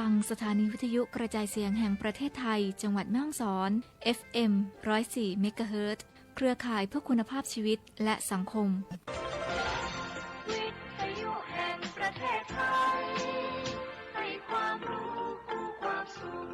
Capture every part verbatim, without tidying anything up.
ฟังสถานีวิทยุกระจายเสียงแห่งประเทศไทย จังหวัดแม่ฮ่องสอน เอฟเอ็ม ร้อยสี่ เมกะเฮิรตซ์ เครือข่ายเพื่อคุณภาพชีวิตและสังคม วิทยุแห่งประเทศไทย ให้ความรู้คู่ความสุข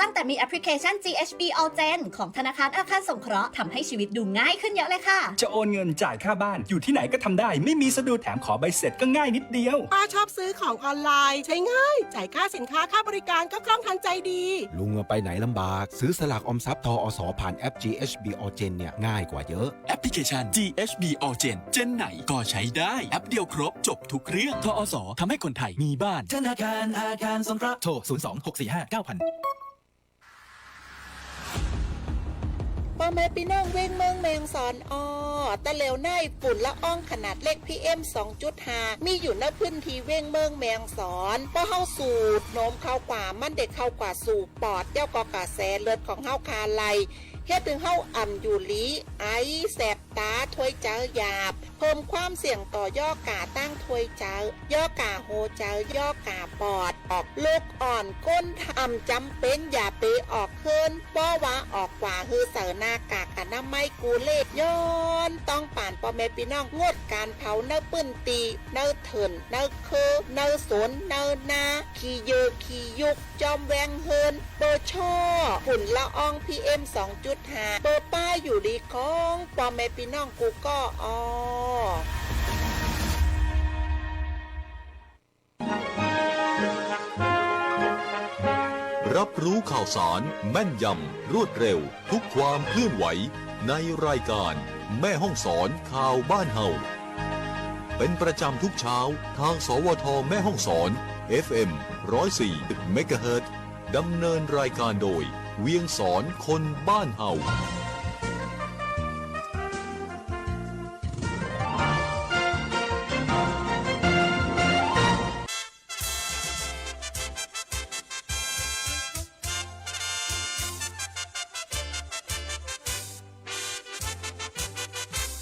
ตั้งแต่มีแอปพลิเคชัน จี เอช บี All Gen ของธนาคารอาคารสงเคราะห์ ทำให้ชีวิตดูง่ายขึ้นเยอะเลยค่ะ จะโอนเงินจ่ายค่าบ้าน อยู่ที่ไหนก็ทำได้ ไม่มีสะดุด แถมขอใบเสร็จก็ง่ายนิดเดียว ป้าชอบซื้อของออนไลน์ ใช้ง่าย จ่ายค่าสินค้าค่าบริการก็คล่องทันใจดี ลุงอะไปไหนลำบาก ซื้อสลากออมทรัพย์ ทออส ผ่านแอป จี เอช บี All Gen เนี่ยง่ายกว่าเยอะ แอปพลิเคชัน จี เอช บี All Gen เจนไหนก็ใช้ได้ แอปเดียวครบจบทุกเรื่อง ทออส ทำให้คนไทยมีบ้าน ธนาคารอาคารสงเคราะห์ โทร ศูนย์สอง หกสี่ห้า เก้าพัน ป้อแม่ปี้น้องเว้งเมืองแม่ฮ่องสอนอ้อ ตะแหลวในฝุ่นละอองขนาดเล็ก พีเอ็ม สองจุดห้า มีอยู่ในพื้นที่เว้งเมืองแม่ฮ่องสอน พอเฮาสูดโหมเข้ากว่า มันได้เข้ากว่าสู่ปอด แล้วก็กระแสเลือดของเฮาคาไหล เฮ็ดหื้อเฮาอ่ำอยู่หลี ไอ แสบ ตา ถ้วยเจอหยาบ เพิ่มความเสี่ยงต่อยอดก๋าตั้งถ้วยเจอ ยอดก๋าหัวใจ ยอดก๋าปอด ออกลูกอ่อน คนถ้าอ่ำจ๋ำเป๋นอย่าไปออกเฮือน บ่ว่าออกกว่าหื้อใส่หน้ากากอนามัยกู้เลข ย้อนต้องปานป้อแม่ปี้น้องงดก๋านเผาในปื้นตี้ ในเถิน ในเคือ ในสวน ในนา ขี้เยอขี้ยุก จอมแวงเฮือน เปิ้นช่อฝุ่นละออง พีเอ็ม สองจุดห้า เปิ้นป้าอยู่หลีของป้อแม่ปี้น้องกู้ก้ออ้อ รับรู้ข่าวสารแม่นยำรวดเร็วทุกความเคลื่อนไหว ในรายการแม่ฮ่องสอนข่าวบ้านเฮา เป็นประจำทุกเช้าทาง สวท แม่ฮ่องสอน เอฟเอ็ม ร้อยสี่ เมกะเฮิรตซ์ ดำเนินรายการโดย เวียงสอนคนบ้านเฮา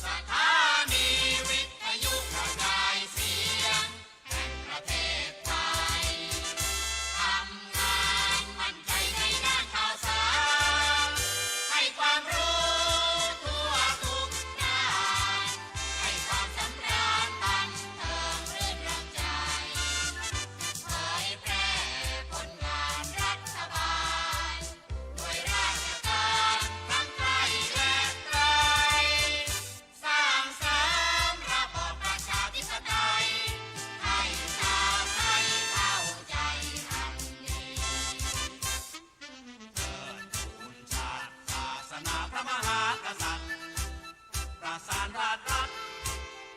สถานีวิทยุกระจายเสียง แห่งประเทศไทย ทำงานมั่นใจในด้านข่าวสาร ให้ความรู้ทั่วทุกด้าน ให้ความสำราญบันเทิงรื่นรมใจ เผยแพร่ผลงานรัฐบาล ด้วยราชการทั้งใกล้และไกล สร้างเสริมระบอบประชาธิปไตย ให้ชาวไทยเข้าใจอันดี เทิดทูนชาติศาสนาพระมหากษัตริย์ ประสานราษฎร์รัฐ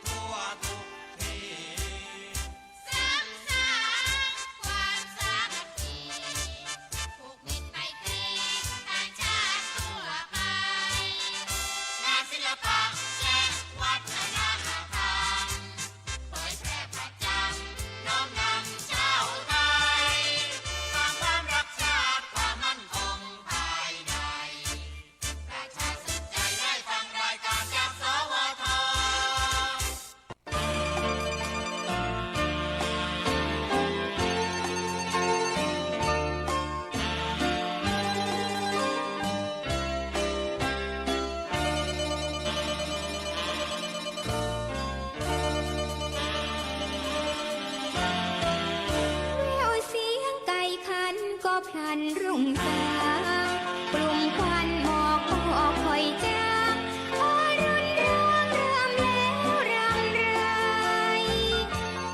ทั่วทุกที่ สร้างสรรค์ความสามัคคี ผูกมิตรไมตรีต่างชาติทั่วไป งานศิลปะและวัฒนธรรม เผยแพร่ประจำ น้อมนำชาวไทย สร้างความรักชาติ ความมั่นคงภายใน ประชาสุขใจได้ฟังรายการจาก สวท. แววเสียงไก่ขันก็พลันรุ่งสาง กลุ่มควันหมอกก็ค่อยจาง อรุณเรืองเริ่มแล้วรำไร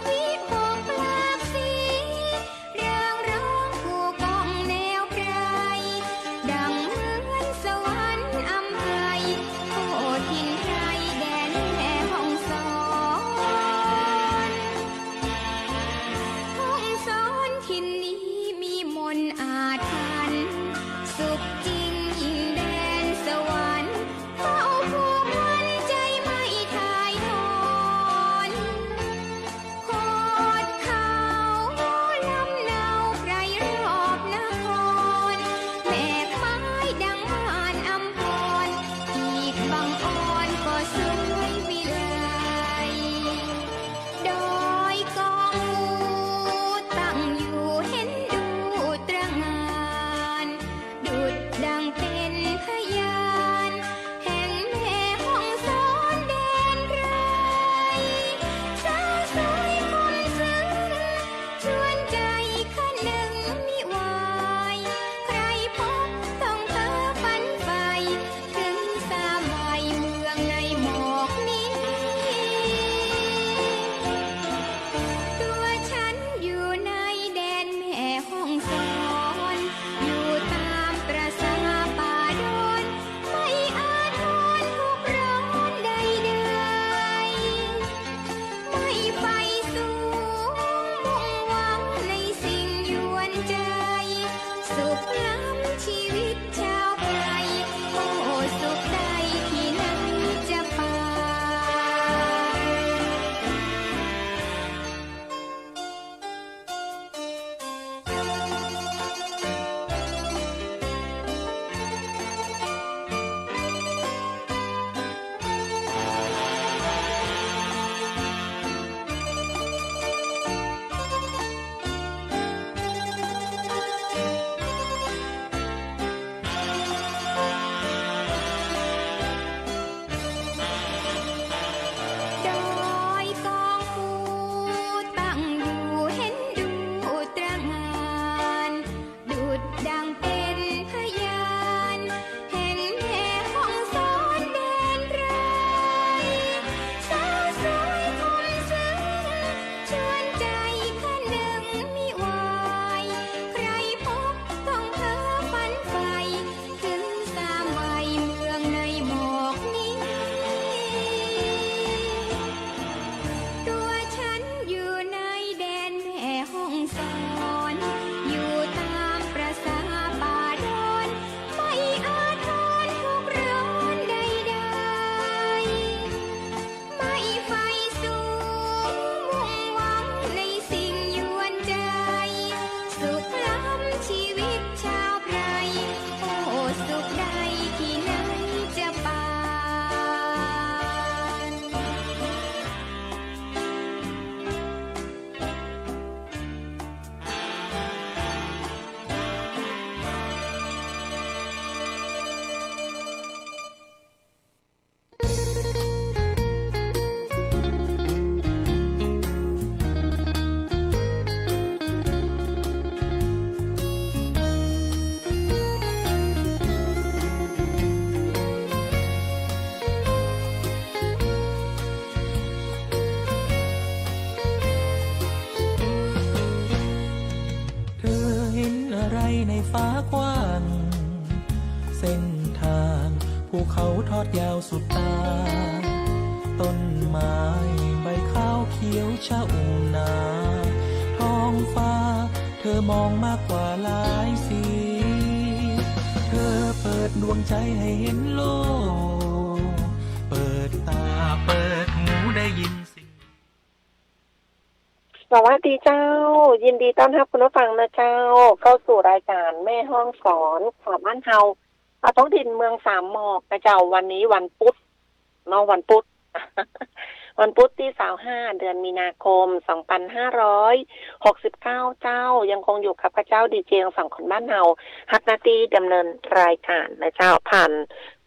วิหกหลากสี เรืองรองผู้กองแนวไพร ดังเหมือนสวรรค์อำไพ โอ้ถิ่นไพรแดนแม่ฮ่องสอน ฮ่องสอนถิ่นนี้มีมนต์อาถรรพ์ สอน อยู่ต๋ามประสาป่าดอน ไม่อาทรทุกข์ร้อนใดๆ ไม่ใฝ่สูงมุ่งหวังในสิ่งยวนใจ๋ สุขล้ำชีวิตชาวไพร่ โอ้ สุขใดที่ไหนจะปาน เธอเห็นอะไรในฟ้ากว้าง เส้นทางภูเขาทอดยาวสุดตา ต้นไม้ใบขาวเขียวชอุ่มนา ท้องฟ้าเธอมองมากกว่าหลายสี เธอเปิดดวงใจให้เห็นโลก เปิดตาเปิดหูได้ยินเสียง สวัสดีเจ้า ยินดีต้อนฮับคุณผู้ฟังนะเจ้า เข้าสู่รายก๋านแม่ฮ่องสอน ข่าวบ้านเฮา ข่าวท้องถิ่นเมืองสามหมอกนะเจ้า วันนี้วันปุ๊ดเนาะ วันปุ๊ด วันปุ๊ดตี้ซาวห้า เดือนมีนาคม สองปันห้าร้อยหกสิบเก้า เจ้า ยังคงอยู่กับข้าเจ้าดีเจสองคนบ้านเฮา ฮับหน้าตี้ดำเนินรายก๋านนะเจ้า ผ่าน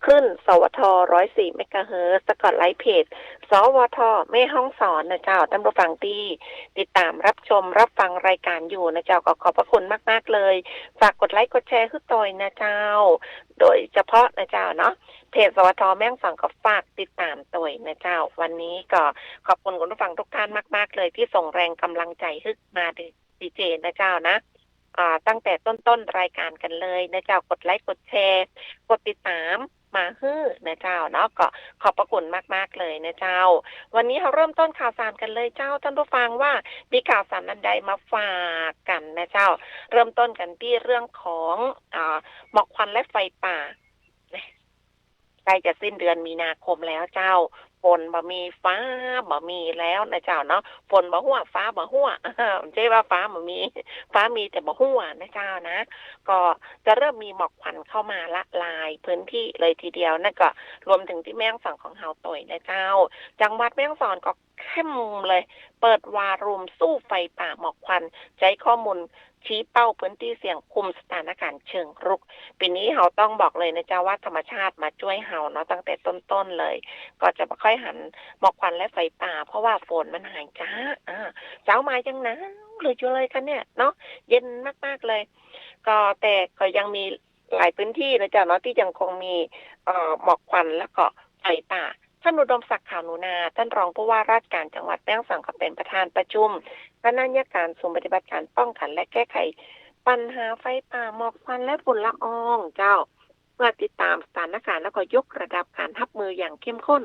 คลื่น สวท ร้อยสี่ เมกะเฮิรตซ์ แล้วก็ไลฟ์เพจ สวท แม่ฮ่องสอนนะเจ้า ต้านผู้ฟังตี้ติดต๋ามรับชมรับฟังรายก๋านอยู่นะเจ้า ก็ขอบพระคุณมากๆ เลย ฝากกดไลก์กดแชร์หื้อตวยนะเจ้า โดยเฉพาะนะเจ้าเนาะ เพจ สวท แม่ฮ่องสอนก็ฝากติดต๋ามตวยนะเจ้า วันนี้ก็ขอบคุณคุณผู้ฟังทุกท่านมากๆ เลยตี้ส่งแรงกำลังใจ๋หื้อมาดีเจนะเจ้านะ อ่า ตั้งแต่ต้นๆ รายก๋านกั๋นเลยนะเจ้า กดไลก์กดแชร์ กดติดต๋ามมาหื้อนะเจ้าเนาะ ก็ขอบพระคุณมากๆ เลยนะเจ้า วันนี้เฮาเริ่มต้นข่าวสารกั๋นเลยเจ้า ต้านผู้ฟังว่ามีข่าวสารอันใดมาฝากกั๋นนะเจ้า เริ่มต้นกั๋นตี้เรื่องของ อ่า หมอกควันและไฟป่า ใกล้จะสิ้นเดือนมีนาคมแล้วเจ้า ฝนบ่มี ฟ้าบ่มีแล้วนะเจ้าเนาะ ฝนบ่ฮั่ว ฟ้าบ่ฮั่ว บ่ใจ้ว่าฟ้าบ่มี ฟ้ามีแต่บ่ฮั่วนะเจ้านะ ก็จะเริ่มมีหมอกควันเข้ามาละลายพื้นที่เลยทีเดียว นั่นก็รวมถึงตี้แม่ฮ่องสอนของเฮาตวยนะเจ้า จังหวัดแม่ฮ่องสอนก็เข้มเลย เปิดวารุมสู้ไฟป่าหมอกควัน ใจ๊ข้อมูล ชี้เป้าพื้นตี้เสี่ยง คุมสถานก๋ารณ์เชิงรุก ปี๋นี้เฮาต้องบอกเลยนะเจ้าว่าธรรมชาติมาจ้วยเฮาเนาะ ตั้งแต่ต้นๆ เลย ก็จะบ่ค่อยหันหมอกควันและไฟป่า เพราะว่าฝนมันหายจ๊า อ่า เจ๊ามายังหนาวเหลืออยู่เลยค่ะเนี่ยเนาะ เย็นมากๆ เลย ก็แต่ก็ยังมีหลายพื้นตี้นะเจ้าเนาะ ตี้ยังคงมี เอ่อ หมอกควันแล้วก็ไฟป่า ต้านอุดมศักดิ์ ขาวหนูนา ต้านรองผู้ว่าราชก๋ารจังหวัดแม่ฮ่องสอนก็เป๋นประธานประชุม คณะอัยก๋ารศูนย์ปฏิบัติก๋ารป้องกั๋นและแก้ไขปัญหาไฟป่า หมอกควันและฝุ่นละอองเจ้า เพื่อติดต๋ามสถานก๋ารณ์แล้วก็ยกระดับก๋านฮับมืออย่างเข้มข้น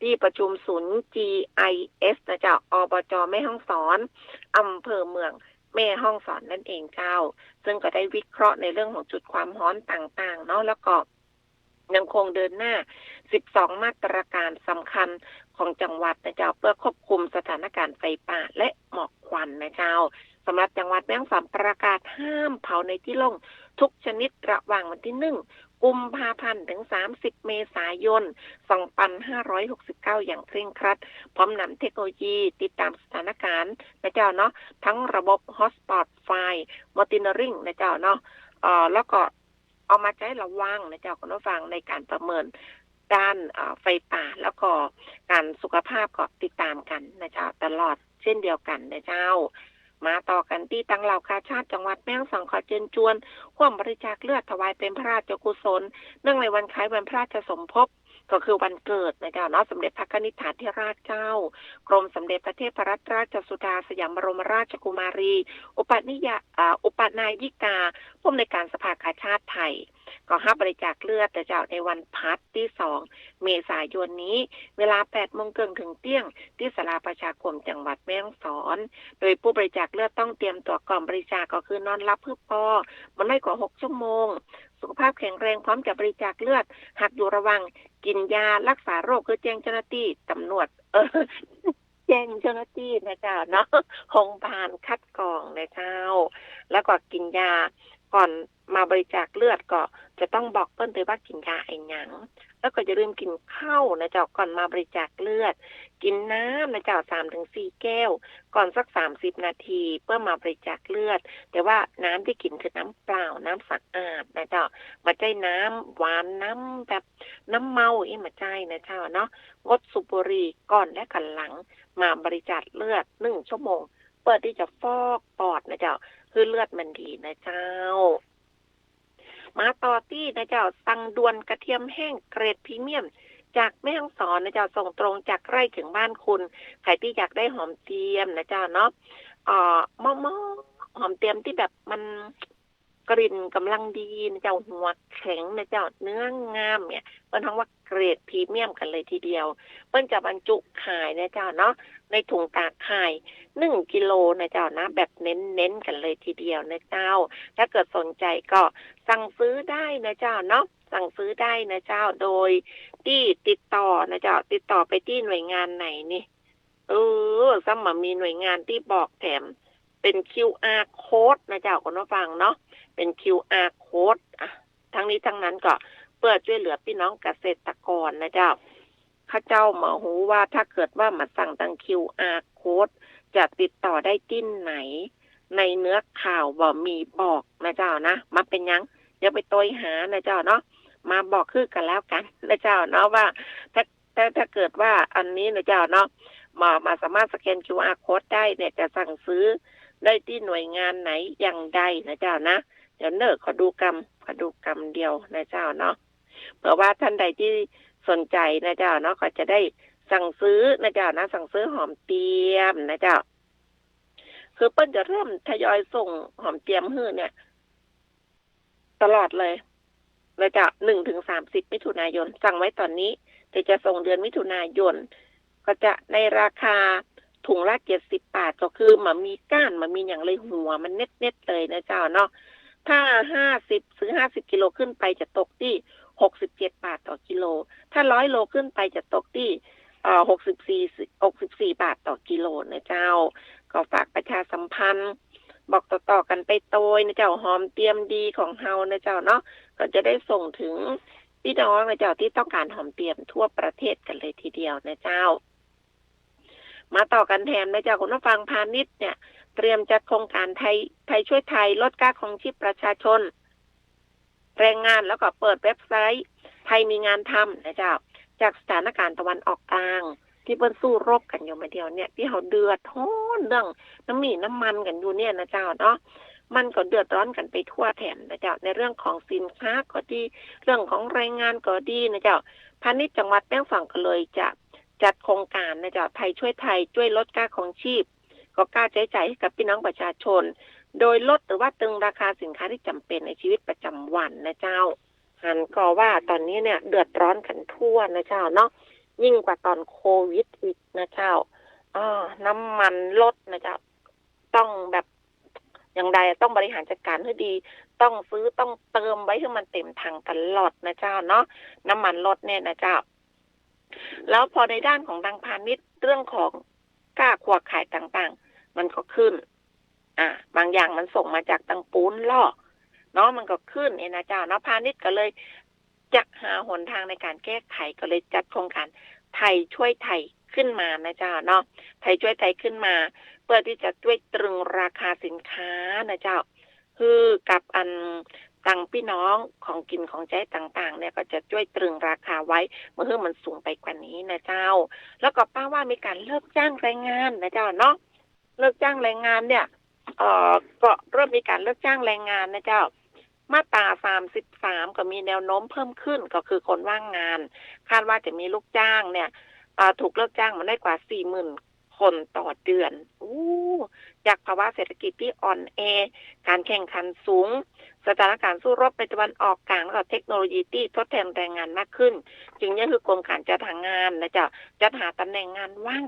ตี้ประชุมศูนย์ จีไอเอส นะเจ้า อบจ แม่ฮ่องสอน อำเภอเมืองแม่ฮ่องสอนนั่นเองเจ้า ซึ่งก็ได้วิเคราะห์ในเรื่องของจุดความฮ้อนต่างๆ เนาะ แล้วก็ ยังคงเดินหน้า สิบสอง มาตรก๋ารสำคัญของจังหวัดนะเจ้า เพื่อควบคุมสถานก๋ารณ์ไฟป่าและหมอกควันนะเจ้า สำหรับจังหวัดแม่ฮ่องสอนประกาศห้ามเผาในตี้โล่งทุกชนิดระหว่างวันตี้ หนึ่ง กุมภาพันธ์ ถึง สามสิบ เมษายน สองปันห้าร้อยหกสิบเก้า อย่างเคร่งครัด พร้อมนำเทคโนโลยีติดต๋ามสถานก๋ารณ์นะเจ้าเนาะ ทั้งระบบ Hotspot Fire Monitoring นะเจ้าเนาะ เอ่อ แล้วก็ เอามาใจ๊ระวังนะเจ้า คุณผู้ฟัง ในก๋านประเมินด้าน เอ่อ ไฟป่า แล้วก็ก๋านสุขภาพก็ติดต๋ามกั๋นนะเจ้า ตลอดเช่นเดียวกั๋นนะเจ้า มาต่อกั๋นตี้ตังเหล่ากาชาดจังหวัดแม่ฮ่องสอนขอเจิญจวนฮ่วมบริจาคเลือดถวายเป๋นพระราชกุศล เนื่องในวันคล้ายวันพระราชสมภพ ก็คือวันเกิดนะเจ้าเนาะ สมเด็จพระกนิษฐาธิราชเจ้า กรมสมเด็จพระเทพรัตนราชสุดาสยามบรมราชกุมารี อุปนิยา อ่า อุปนายิกา ผู้อำนวยการสภากาชาดไทย ก็ฮับบริจาคเลือดนะเจ้า ในวันพฤหัสตี้สองเมษายนนี้ เวลาแปดโมงเกิ่งเถิงเตี้ยง ตี้ศาลาประชาคมจังหวัดแม่ฮ่องสอน โดยผู้บริจาคเลือดต้องเตรียมตั๋วก่อนบริจาค ก็คือนอนหลับหื้อปอ บ่น้อยกว่าหกชั่วโมง สุขภาพแข็งแรงพร้อมจะบริจาคเลือด หากอยู่ระหว่างกิ๋นยารักษาโรค คือแจ้งเจ้าหน้าตี้ตำรวจ เออ แจ้งเจ้าหน้าตี้นะเจ้าเนาะ โฮงบาลคัดกรองนะเจ้า แล้วก็กิ๋นยาก่อนมาบริจาคเลือดก็จะต้องบอกเปิ้นตวยว่ากิ๋นยาอะหยัง แล้วก็อย่าลืมกิ๋นข้าวนะเจ้า ก่อนมาบริจาคเลือด กิ๋นน้ำนะเจ้า สามถึงสี่แก้ว ก่อนสักสามสิบนาที เปื้อมาบริจาคเลือด แต่ว่าน้ำตี้กิ๋นคือน้ำเปล่า น้ำสะอาดนะเจ้า บ่ใจ้น้ำหวาน น้ำแบบน้ำเมาอี้ บ่ใจ้นะเจ้าเนาะ งดสูบบุหรี่ก่อนและก็หลังมาบริจาคเลือดหนึ่งชั่วโมง เปื้อตี้จะฟอกปอดนะเจ้า หื้อเลือดมันดีนะเจ้า มาต่อตี้นะเจ้า สั่งด่วนกระเทียมแห้งเกรดพรีเมียม จากแม่ฮ่องสอนนะเจ้า ส่งตรงจากไร่ถึงบ้านคุณ ใผตี้อยากได้หอมเตียมนะเจ้าเนาะ เอ่อ เหมาะๆ หอมเตียมตี้แบบมันกลิ่นก่ำลังดีนะเจ้า หัวแข็งนะเจ้า เนื้องามเนี่ย เปิ้นฮ้องว่าเกรดพรีเมียมกั๋นเลยทีเดียว เปิ้นจะบรรจุขายนะเจ้าเนาะ ในถุงตาข่ายหนึ่งกิโลนะเจ้านะ แบบเน้นๆ กั๋นเลยทีเดียวนะเจ้า ถ้าเกิดสนใจ๋ก็สั่งซื้อได้นะเจ้าเนาะ สั่งซื้อได้นะเจ้า โดยตี้ติดต่อนะเจ้า ติดต่อไปตี้หน่วยงานไหนนี่ เออ ซ้ำบ่มีหน่วยงานตี้บอกแถม เป๋น คิวอาร์ โค้ดนะเจ้า คุณผู้ฟังเนาะ เป๋น คิวอาร์ โค้ด อ่ะ ทั้งนี้ทั้งนั้นก็เปื้อจ้วยเหลือปี้น้องเกษตรกรนะเจ้า ข้าเจ้าบ่ฮู้ว่าถ้าเกิดว่ามาสั่งตาง คิวอาร์ โค้ด จะติดต่อได้ตี้ไหน ในเนื้อข่าวบ่มีบอกนะเจ้านะ บ่เป๋นหยัง อย่าไปโตยหานะเจ้าเนาะ มาบอกหื้อกั๋นแล้วกั๋นนะเจ้าเนาะ ว่าถ้า ถ้า ถ้าเกิดว่าอันนี้นะเจ้าเนาะ บ่ บ่สามารถสแกน คิวอาร์ โค้ด ได้เนี่ย จะสั่งซื้อได้ตี้หน่วยงานไหนอย่างใดนะเจ้านะ เดี๋ยวเน่อ ขอดูกำ ขอดูกำเดียวนะเจ้าเนาะ เผื่อว่าท่านใดตี้สนใจ๋นะเจ้าเนาะ ก็จะได้สั่งซื้อนะเจ้านะ สั่งซื้อหอมเตียมนะเจ้า คือเปิ้นจะเริ่มทยอยส่งหอมเตียมหื้อเนี่ย ตลอดเลยนะเจ้า หนึ่งถึงสามสิบมิถุนายน สั่งไว้ต๋อนนี้ แต่จะส่งเดือนมิถุนายน ก็จะในราคาถุงละเจ็ดสิบบาท ก็คือบ่มีก้าน บ่มีหยังเลย หัวมันเน็ดๆ เลยนะเจ้าเนาะ ถ้าห้าสิบ ซื้อห้าสิบกิโลขึ้นไปจะตกตี้หกสิบเจ็ดบาทต่อกิโล ถ้าร้อยโลขึ้นไปจะตกตี้ เอ่อ หกสิบสี่ หกสิบสี่บาทต่อกิโลนะเจ้า ก็ฝากประชาสัมพันธ์ บอกต่อๆ กั๋นไปโตยนะเจ้า หอมเตียมดีของเฮานะเจ้าเนาะ ก็จะได้ส่งถึงพี่น้องนะเจ้า ตี้ต้องก๋านหอมเตียมทั่วประเทศกั๋นเลยทีเดียวนะเจ้า มาต่อกั๋นแถมนะเจ้า คุณผู้ฟัง พาณิชย์เนี่ย เตรียมจัดโครงก๋านไทย ไทยช่วยไทย ลดก้าครองจีพประชาชน แรงงาน แล้วก็เปิดเว็บไซต์ไทยมีงานทำนะเจ้า จากสถานก๋านตะวันออกกลาง ตี้เปิ้นสู้รบกั๋นอยู่บ่าเดี่ยวเนี่ย ตี้เฮาเดือดฮ้อนเรื่องน้ำหมี่น้ำมันกั๋นอยู่เนี่ยนะเจ้าเนาะ มันก็เดือดร้อนกั๋นไปทั่วแถมนะเจ้า ในเรื่องของสินค้าก็ดี เรื่องของแรงงานก็ดีนะเจ้า พาณิชย์จังหวัดแม่ฮ่องสอนก็เลยจะจัดโครงก๋านนะเจ้า ไทยช่วยไทย จ้วยลดก้าครองจีพ ก็ก้าใจ๊จ่ายหื้อกับพี่น้องประชาชน โดยลดหรือว่าตรึงราคาสินค้าตี้จ๋ำเป๋นในชีวิตประจ๋ำวันนะเจ้า หันก่อว่าต๋อนนี้เนี่ยเดือดร้อนกั๋นทั่วนะเจ้าเนาะ ยิ่งกว่าต๋อนโควิดอีกนะเจ้า อ่า น้ำมันรถนะเจ้า ต้องแบบ อย่างใดต้องบริหารจัดก๋านหื้อดี ต้องซื้อต้องเติมไว้หื้อมันเต็มถังตลอดนะเจ้าเนาะ น้ำมันรถเนี่ยนะเจ้า แล้วพอในด้านของตางพาณิชย์ เรื่องของก้าครัวขายต่างๆ มันก็ขึ้น อ่า บางอย่างมันส่งมาจากตางปู๊นลอเนาะ มันก็ขึ้นเนี่ยนะเจ้าเนาะ พาณิชย์ก็เลยจะหาหนตางในก๋านแก้ไข ก็เลยจัดโครงก๋านไทยช่วยไทยขึ้นมานะเจ้าเนาะ ไทยช่วยไทยขึ้นมา เปื้อตี้จะจ้วยตรึงราคาสินค้านะเจ้า หื้อกับอันตางพี่น้องของกิ๋นของใจ๊ต่างๆ เนี่ย ก็จะจ้วยตรึงราคาไว้ บ่หื้อมันสูงไปกว่านี้นะเจ้า แล้วก็ป้าว่ามีก๋านเลิกจ้างแรงงานนะเจ้าเนาะ เลิกจ้างแรงงานเนี่ย เอ่อ ก็เริ่มมีก๋านเลิกจ้างแรงงานนะเจ้า มาตราสามสิบสามก็มีแนวโน้มเพิ่มขึ้น ก็คือคนว่างงาน คาดว่าจะมีลูกจ้างเนี่ย เอ่อ ถูกเลิกจ้างมาได้กว่าสี่หมื่นคนต่อเดือน อู้ จากภาวะเศรษฐกิจตี้อ่อนแอ ก๋านแข่งขันสูง สถานก๋ารณ์สู้รบในตะวันออกก๋าง แล้วก็เทคโนโลยีตี้ทดแทนแรงงานมากขึ้น จึงเยียะหื้อกรมก๋ารจัดหางานนะเจ้า จัดหาต๋ำแหน่งงานว่าง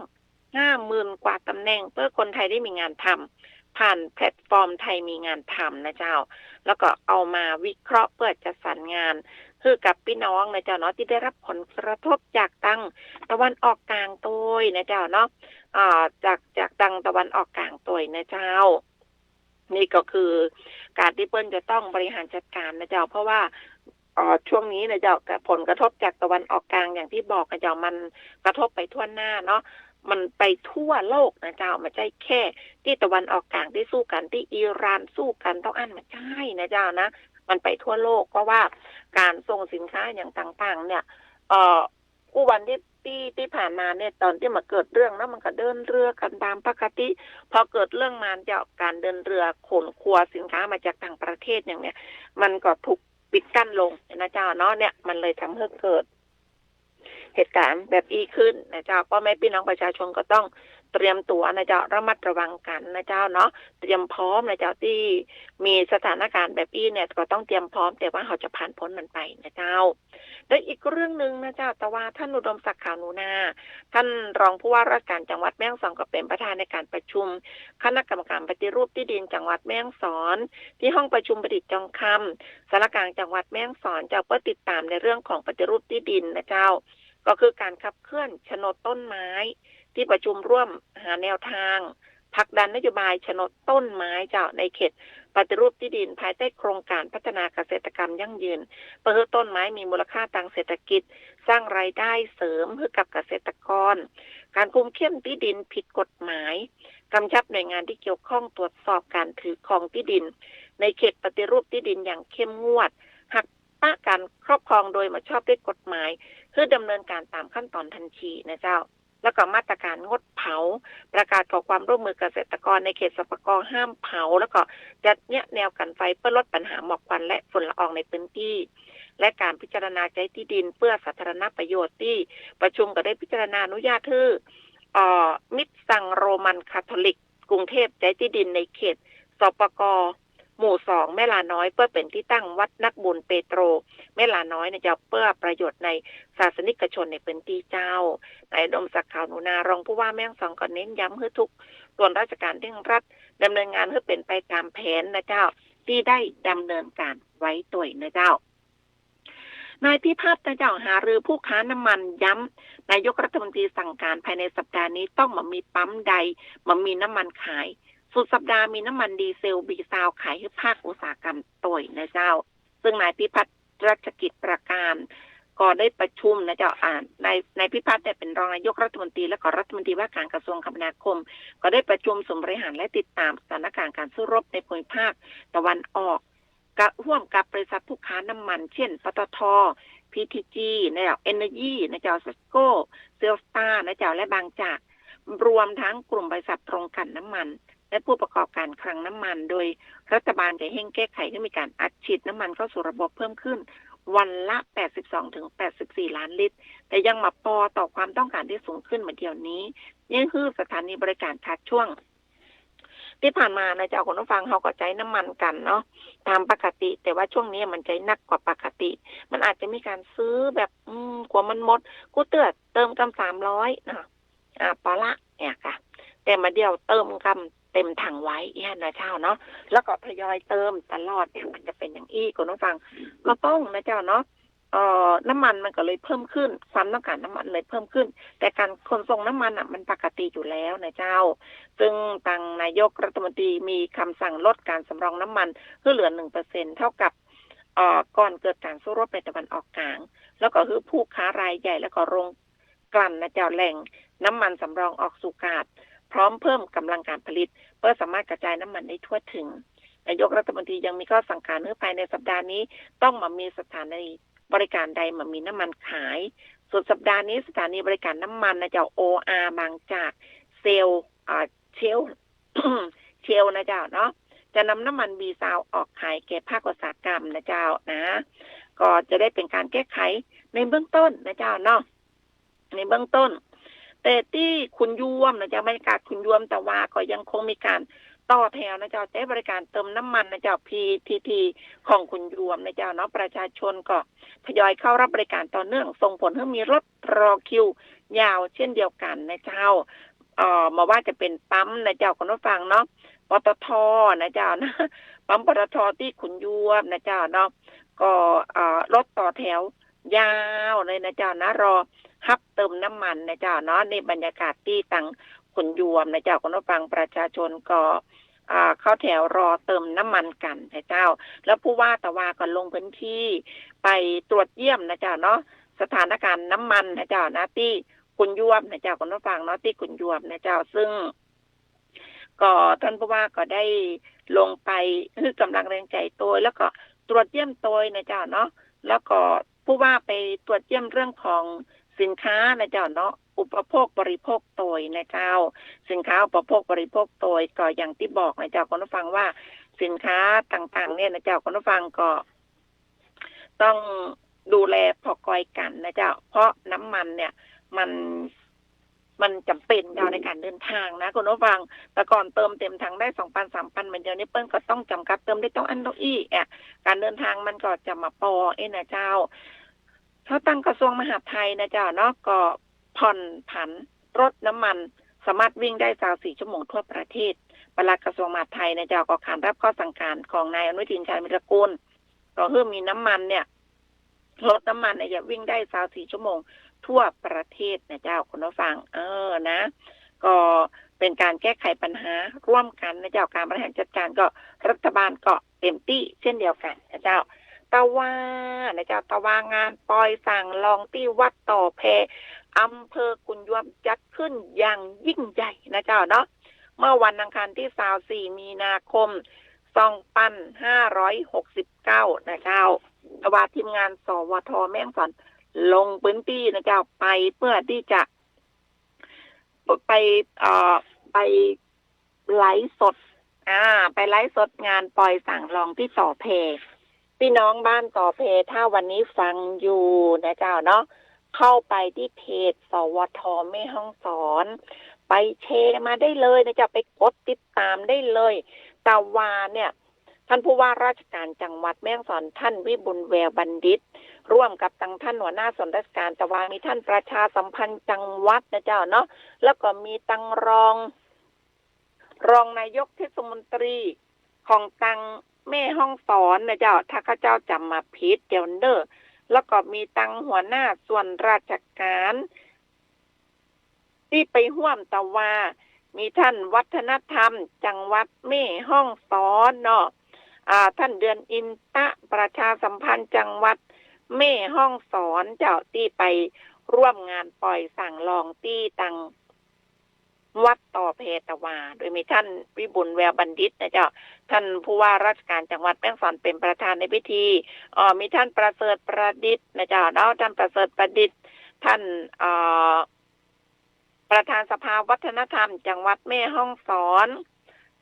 ห้าหมื่นกว่าต๋ำแหน่ง เปื้อคนไทยได้มีงานทำ ผ่านแพลตฟอร์มไทยมีงานทำนะเจ้า แล้วก็เอามาวิเคราะห์เปื้อจัดสรรงาน หื้อกับปี้น้องนะเจ้าเนาะ ตี้ได้ฮับผลกระทบจากตังตะวันออกก๋างตวยนะเจ้าเนาะ อ่า จาก จากตังตะวันออกก๋างตวยนะเจ้า นี่ก็คือก๋านตี้เปิ้นจะต้องบริหารจัดก๋านนะเจ้า เพราะว่า เอ่อ ช่วงนี้นะเจ้า ผลกระทบจากตะวันออกก๋าง อย่างตี้บอกนะเจ้า มันกระทบไปทั่วหน้าเนาะ มันไปทั่วโลกนะเจ้า บ่ใจ้แค่ตี้ตะวันออกก๋างตี้สู้กั๋น ตี้อิหร่านสู้กั๋น เต้าอั้นบ่ใจ้นะเจ้านะ มันไปทั่วโลก เพราะว่าก๋านส่งสินค้าอย่างต่างๆ เนี่ย เอ่อ กู้วันตี้ ตี้ ตี้ผ่านมาเนี่ย ต๋อนตี้บ่เกิดเรื่องนะ มันก็เดินเรือกั๋นต๋ามปกติ พอเกิดเรื่องมาเจ้า ก๋านเดินเรือขนครัวสินค้ามาจากต่างประเทศอย่างเนี้ย มันก็ถูกปิดกั้นลงนะเจ้าเนาะ เนี่ย มันเลยทำหื้อเกิดเหตุก๋ารณ์แบบอี้ขึ้นนะเจ้า ป้อแม่ปี้น้องประชาชนก็ต้องเตรียมตั๋วนะเจ้า ระมัดระวังกั๋นนะเจ้าเนาะ เตรียมพร้อมนะเจ้า ตี้มีสถานก๋ารณ์แบบอี้เนี่ย ก็ต้องเตรียมพร้อม แต่ว่าเฮาจะผ่านป๊นมันไปนะเจ้า และอีกเรื่องนึ่งนะเจ้า ตะวาท่านอุดมศักดิ์ ขาวหนูนา ท่านรองผู้ว่าราชก๋ารจังหวัดแม่ฮ่องสอน ก็เป๋นประธานในก๋ารประชุมคณะกรรมการปฏิรูปตี้ดินจังหวัดแม่ฮ่องสอน ตี้ห้องประชุมประดิษฐ์จองคำ ศาลากลางจังหวัดแม่ฮ่องสอนเจ้า เปื้อติดต๋ามในเรื่องของปฏิรูปตี้ดินนะเจ้า ก็คือก๋านขับเคลื่อนโฉนดต้นไม้ ตี้ประชุมร่วมหาแนวทางผลักดันนโยบายโฉนดต้นไม้เจ้า ในเขตปฏิรูปตี้ดิน ภายใต้โครงก๋านพัฒนาเกษตรกรรมยั่งยืน เปื้อหื้อต้นไม้มีมูลค่าตางเศรษฐกิจ สร้างรายได้เสริมหื้อกับเกษตรกร ก๋านคุมเข้มตี้ดินผิดกฎหมาย กำชับหน่วยงานตี้เกี่ยวข้องตรวจสอบก๋านถือครองตี้ดิน ในเขตปฏิรูปตี้ดินอย่างเข้มงวด หากปะก๋านครอบครองโดยบ่ชอบด้วยกฎหมาย หื้อดำเนินก๋านต๋ามขั้นต๋อนทันทีนะเจ้า แล้วก็มาตรก๋านงดเผา ประกาศขอความร่วมมือเกษตรกรในเขต สปก ห้ามเผา แล้วก็จัดเยียะแนวกั๋นไฟเปื้อลดปัญหาหมอกควันและฝุ่นละอองในพื้นที่ และก๋านพิจารณาใจ๊ตี้ดินเปื้อสาธารณประโยชน์ ตี้ประชุมก็ได้พิจารณาอนุญาตหื้อ เอ่อ มิตรสังโรมันคาทอลิกกรุงเทพฯใจ๊ตี้ดินในเขต สปก หมู่สอง แม่ลาน้อย เปื้อเป๋นตี้ตั้งวัดนักบุญเปโตร แม่ลาน้อยนะเจ้า เปื้อประโยชน์ในศาสนิกชนในพื้นที่เจ้า นายอุดมศักดิ์ ขาวหนูนา รองผู้ว่าแม่ฮ่องสอน ก็เน้นย้ำหื้อทุกส่วนราชก๋ารเร่งรัดดำเนินงานหื้อเป๋นไปต๋ามแผนนะเจ้า ตี้ได้ดำเนินก๋านไว้ตวยนะเจ้า นายพิพัฒน์นะเจ้า หารือผู้ค้าน้ำมัน ย้ำนายกรัฐมนตรีสั่งก๋านภายในสัปดาห์นี้ต้องบ่มีปั๊มใดบ่มีน้ำมันขาย สุดสัปดาห์มีน้ำมันดีเซล บีซาว ขายหื้อภาคอุตสาหกรรมตวยนะเจ้า ซึ่งนายพิพัฒน์ รัชกิจประการ ก็ได้ประชุมนะเจ้า อ่า นาย นายพิพัฒน์เนี่ยเป๋นรองนายกรัฐมนตรี และก็รัฐมนตรีว่าก๋านกระทรวงคมนาคม ก็ได้ประชุมศูนย์บริหารและติดต๋ามสถานก๋ารณ์ก๋านสู้รบในภูมิภาคตะวันออก กะ ฮ่วมกับบริษัทผู้ค้าน้ำมัน เช่น ปตท. พีทีจี นะเจ้า เอนเนอร์จี นะเจ้า เซสโก้ เซลสตาร์ นะเจ้า และบางจาก รวมทั้งกลุ่มบริษัทโรงกลั่นน้ำมัน และผู้ประกอบการคลังน้ำมัน โดยรัฐบาลจะเร่งแก้ไขหื้อมีก๋านอัดฉีดน้ำมันเข้าสู่ระบบเพิ่มขึ้น วันละ แปดสิบสองถึงแปดสิบสี่ล้านลิตร แต่ยังบ่ปอต่อความต้องก๋านตี้สูงขึ้นเหมือนเดี๋ยวนี้ เยียะหื้อสถานีบริก๋ารขาดช่วง ตี้ผ่านมานะเจ้า คุณผู้ฟัง เฮาก็ใจ๊น้ำมันกั๋นเนาะ ต๋ามปกติ แต่ว่าช่วงนี้มันใจ๊นักกว่าปกติ มันอาจจะมีก๋านซื้อแบบ อืม กั๋วมันหมด กู้เตื้อเติมกำสามร้อยเนาะ อ่า ปอละ เนี่ยค่ะ แต่บ่าเดี่ยวเติมกำเต็มถังไว้ อี้นะเจ้าเนาะ แล้วก็ทยอยเติมตลอดเนี่ย มันจะเป๋นอย่างอี้ คุณผู้ฟัง ก็ต้องนะเจ้าเนาะ เอ่อ น้ำมันมันก็เลยเพิ่มขึ้น ความต้องก๋านน้ำมันเลยเพิ่มขึ้น แต่ก๋านขนส่งน้ำมันน่ะ มันปกติอยู่แล้วนะเจ้า ซึ่งตางนายกรัฐมนตรีมีกำสั่งลดก๋านสำรองน้ำมันหื้อเหลือ หนึ่งเปอร์เซ็นต์ เท่ากับ เอ่อ ก่อนเกิดก๋านสู้รบในตะวันออกก๋าง แล้วก็หื้อผู้ค้ารายใหญ่ แล้วก็โรงกลั่นนะเจ้า แหล่งน้ำมันสำรองออกสู่ตลาด พร้อมเพิ่มก๋ำลังก๋านผลิต เปื้อสามารถกระจายน้ำมันได้ทั่วถึง นายกรัฐมนตรียังมีข้อสั่งก๋านหื้อภายในสัปดาห์นี้ ต้องบ่มีสถานีบริก๋ารใดบ่มีน้ำมันขาย สุดสัปดาห์นี้สถานีบริก๋ารน้ำมันนะเจ้า โออาร์ บางจาก เซล อ่า เชล เชลนะเจ้าเนาะ จะนำน้ำมันดีเซลออกขายแก่ภาคอุตสาหกรรมนะเจ้านะ ก็จะได้เป๋นก๋านแก้ไขในเบื้องต้นนะเจ้าเนาะ ในเบื้องต้น แต่ตี้ขุนยวมนะเจ้า บรรยากาศขุนยวมตะวาก็ยังคงมีก๋านต่อแถวนะเจ้า ใจ๊บริการเติมน้ำมันนะเจ้า พีทีที ของขุนยวมนะเจ้าเนาะ ประชาชนก็ทยอยเข้ารับบริการต่อเนื่อง ส่งผลหื้อมีรถรอคิวยาวเช่นเดียวกั๋นนะเจ้า เอ่อ บ่ว่าจะเป๋นปั๊มนะเจ้า คุณผู้ฟังเนาะ ปตท นะเจ้านะ ปั๊ม ปตท ตี้ขุนยวมนะเจ้าเนาะ ก็ เอ่อ รถต่อแถวยาวเลยนะเจ้านะ รอฮับเติมน้ำมันนะเจ้าเนาะ นี่บรรยากาศตี้ตังขุนยวมนะเจ้า คุณผู้ฟัง ประชาชนก็ อ่า เข้าแถวรอเติมน้ำมันกั๋นนะเจ้า แล้วผู้ว่าตะวาก็ลงพื้นที่ไปตรวจเยี่ยมนะเจ้าเนาะ สถานการณ์น้ำมันนะเจ้านะ ตี้ขุนยวมนะเจ้า คุณผู้ฟังเนาะ ตี้ขุนยวมนะเจ้า ซึ่ง ก็ต้านผู้ว่าก็ได้ลงไปหื้อกำลังแรงใจ๋ตวย แล้วก็ตรวจเยี่ยมตวยนะเจ้าเนาะ แล้วก็ผู้ว่าไปตรวจเยี่ยมเรื่องของสินค้านะเจ้าเนาะ อุปโภคบริโภคตวยนะเจ้า สินค้าอุปโภคบริโภคตวย ก็อย่างตี้บอกนะเจ้า คุณผู้ฟัง ว่าสินค้าต่างๆ เนี่ยนะเจ้า คุณผู้ฟัง ก็ต้องดูแลผ่อกอยกั๋นนะเจ้า เพราะน้ำมันเนี่ยมัน มันจ๋ำเป๋นเจ้าในก๋านเดินตางนะ คุณผู้ฟัง แต่ก่อนเติมเต๋มถังได้สองปันสามปัน บ่าเดี่ยวนี้เปิ้นก็ต้องจ๋ำกัดเติมได้ต้องอั้นต้องอี้อะ ก๋านเดินตางมันก็จะบ่ปอเอ๊ะนะเจ้า แล้วตังกระทรวงมหาดไทยนะเจ้าเนาะ ก็ผ่อนผันรถน้ำมันสามารถวิ่งได้ซาวสี่ชั่วโมงทั่วประเทศ ปลัดกระทรวงมหาดไทยนะเจ้า ก็ขานรับข้อสั่งก๋านของนายอนุทิน ชาญวีรกูล ก็หื้อมีน้ำมันเนี่ย รถน้ำมันเนี่ยจะวิ่งได้ซาวสี่ชั่วโมงทั่วประเทศนะเจ้า คุณผู้ฟัง เออ นะ ก็เป๋นก๋านแก้ไขปัญหาร่วมกั๋นนะเจ้า ก๋านบริหารจัดก๋านก็รัฐบาลก็เต๋มตี้เช่นเดียวกั๋นนะเจ้า ตะวานะเจ้า ตะวางานปอยส่างลองตี้วัดต่อแพ อำเภอขุนยวมจัดขึ้นอย่างยิ่งใหญ่นะเจ้าเนาะ เมื่อวันอังคารตี้ซาวสี่มีนาคม สองปันห้าร้อยหกสิบเก้านะเจ้า ตะวาทีมงาน สวท แม่ฮ่องสอน ลงพื้นตี้นะเจ้า ไปเพื่อตี้จะ ไป เอ่อ ไปไลฟ์สด อ่า ไปไลฟ์สดงานปอยส่างลองตี้ต่อแพ ปี้น้องบ้านต่อแพ ถ้าวันนี้ฟังอยู่นะเจ้าเนาะ เข้าไปตี้เพจ สวท แม่ฮ่องสอน ไปแชร์มาได้เลยนะเจ้า ไปกดติดต๋ามได้เลย ตะวาเนี่ย ต้านผู้ว่าราชก๋านจังหวัดแม่ฮ่องสอน ต้านวิบูลย์ แววบัณฑิต ร่วมกับตังต้านหัวหน้าส่วนราชก๋าน ตะวามีต้านประชาสัมพันธ์จังหวัดนะเจ้าเนาะ แล้วก็มีตังรอง รองนายกเทศมนตรีของตังแม่ฮ่องสอนนะเจ้า ถ้าข้าเจ้าจ๋ำบ่ผิดเดี๋ยวเน่อ แล้วก็มีตังหัวหน้าส่วนราชก๋าน ตี้ไปฮ่วมตะวา มีต้านวัฒนธรรมจังหวัดแม่ฮ่องสอนเนาะ อ่า ต้านเดือนอินตะ ประชาสัมพันธ์จังหวัดแม่ฮ่องสอนเจ้า ตี้ไปร่วมงานปอยส่างลองตี้ตังวัดต่อแพตะวา โดยมีต้านวิบูลย์ แววบัณฑิตนะเจ้า ต้านผู้ว่าราชก๋านจังหวัดแม่ฮ่องสอนเป๋นประธานในพิธี เอ่อ มีต้านประเสริฐประดิษฐ์นะเจ้าเนาะ ต้านประเสริฐประดิษฐ์ ต้าน เอ่อ ประธานสภาวัฒนธรรมจังหวัดแม่ฮ่องสอน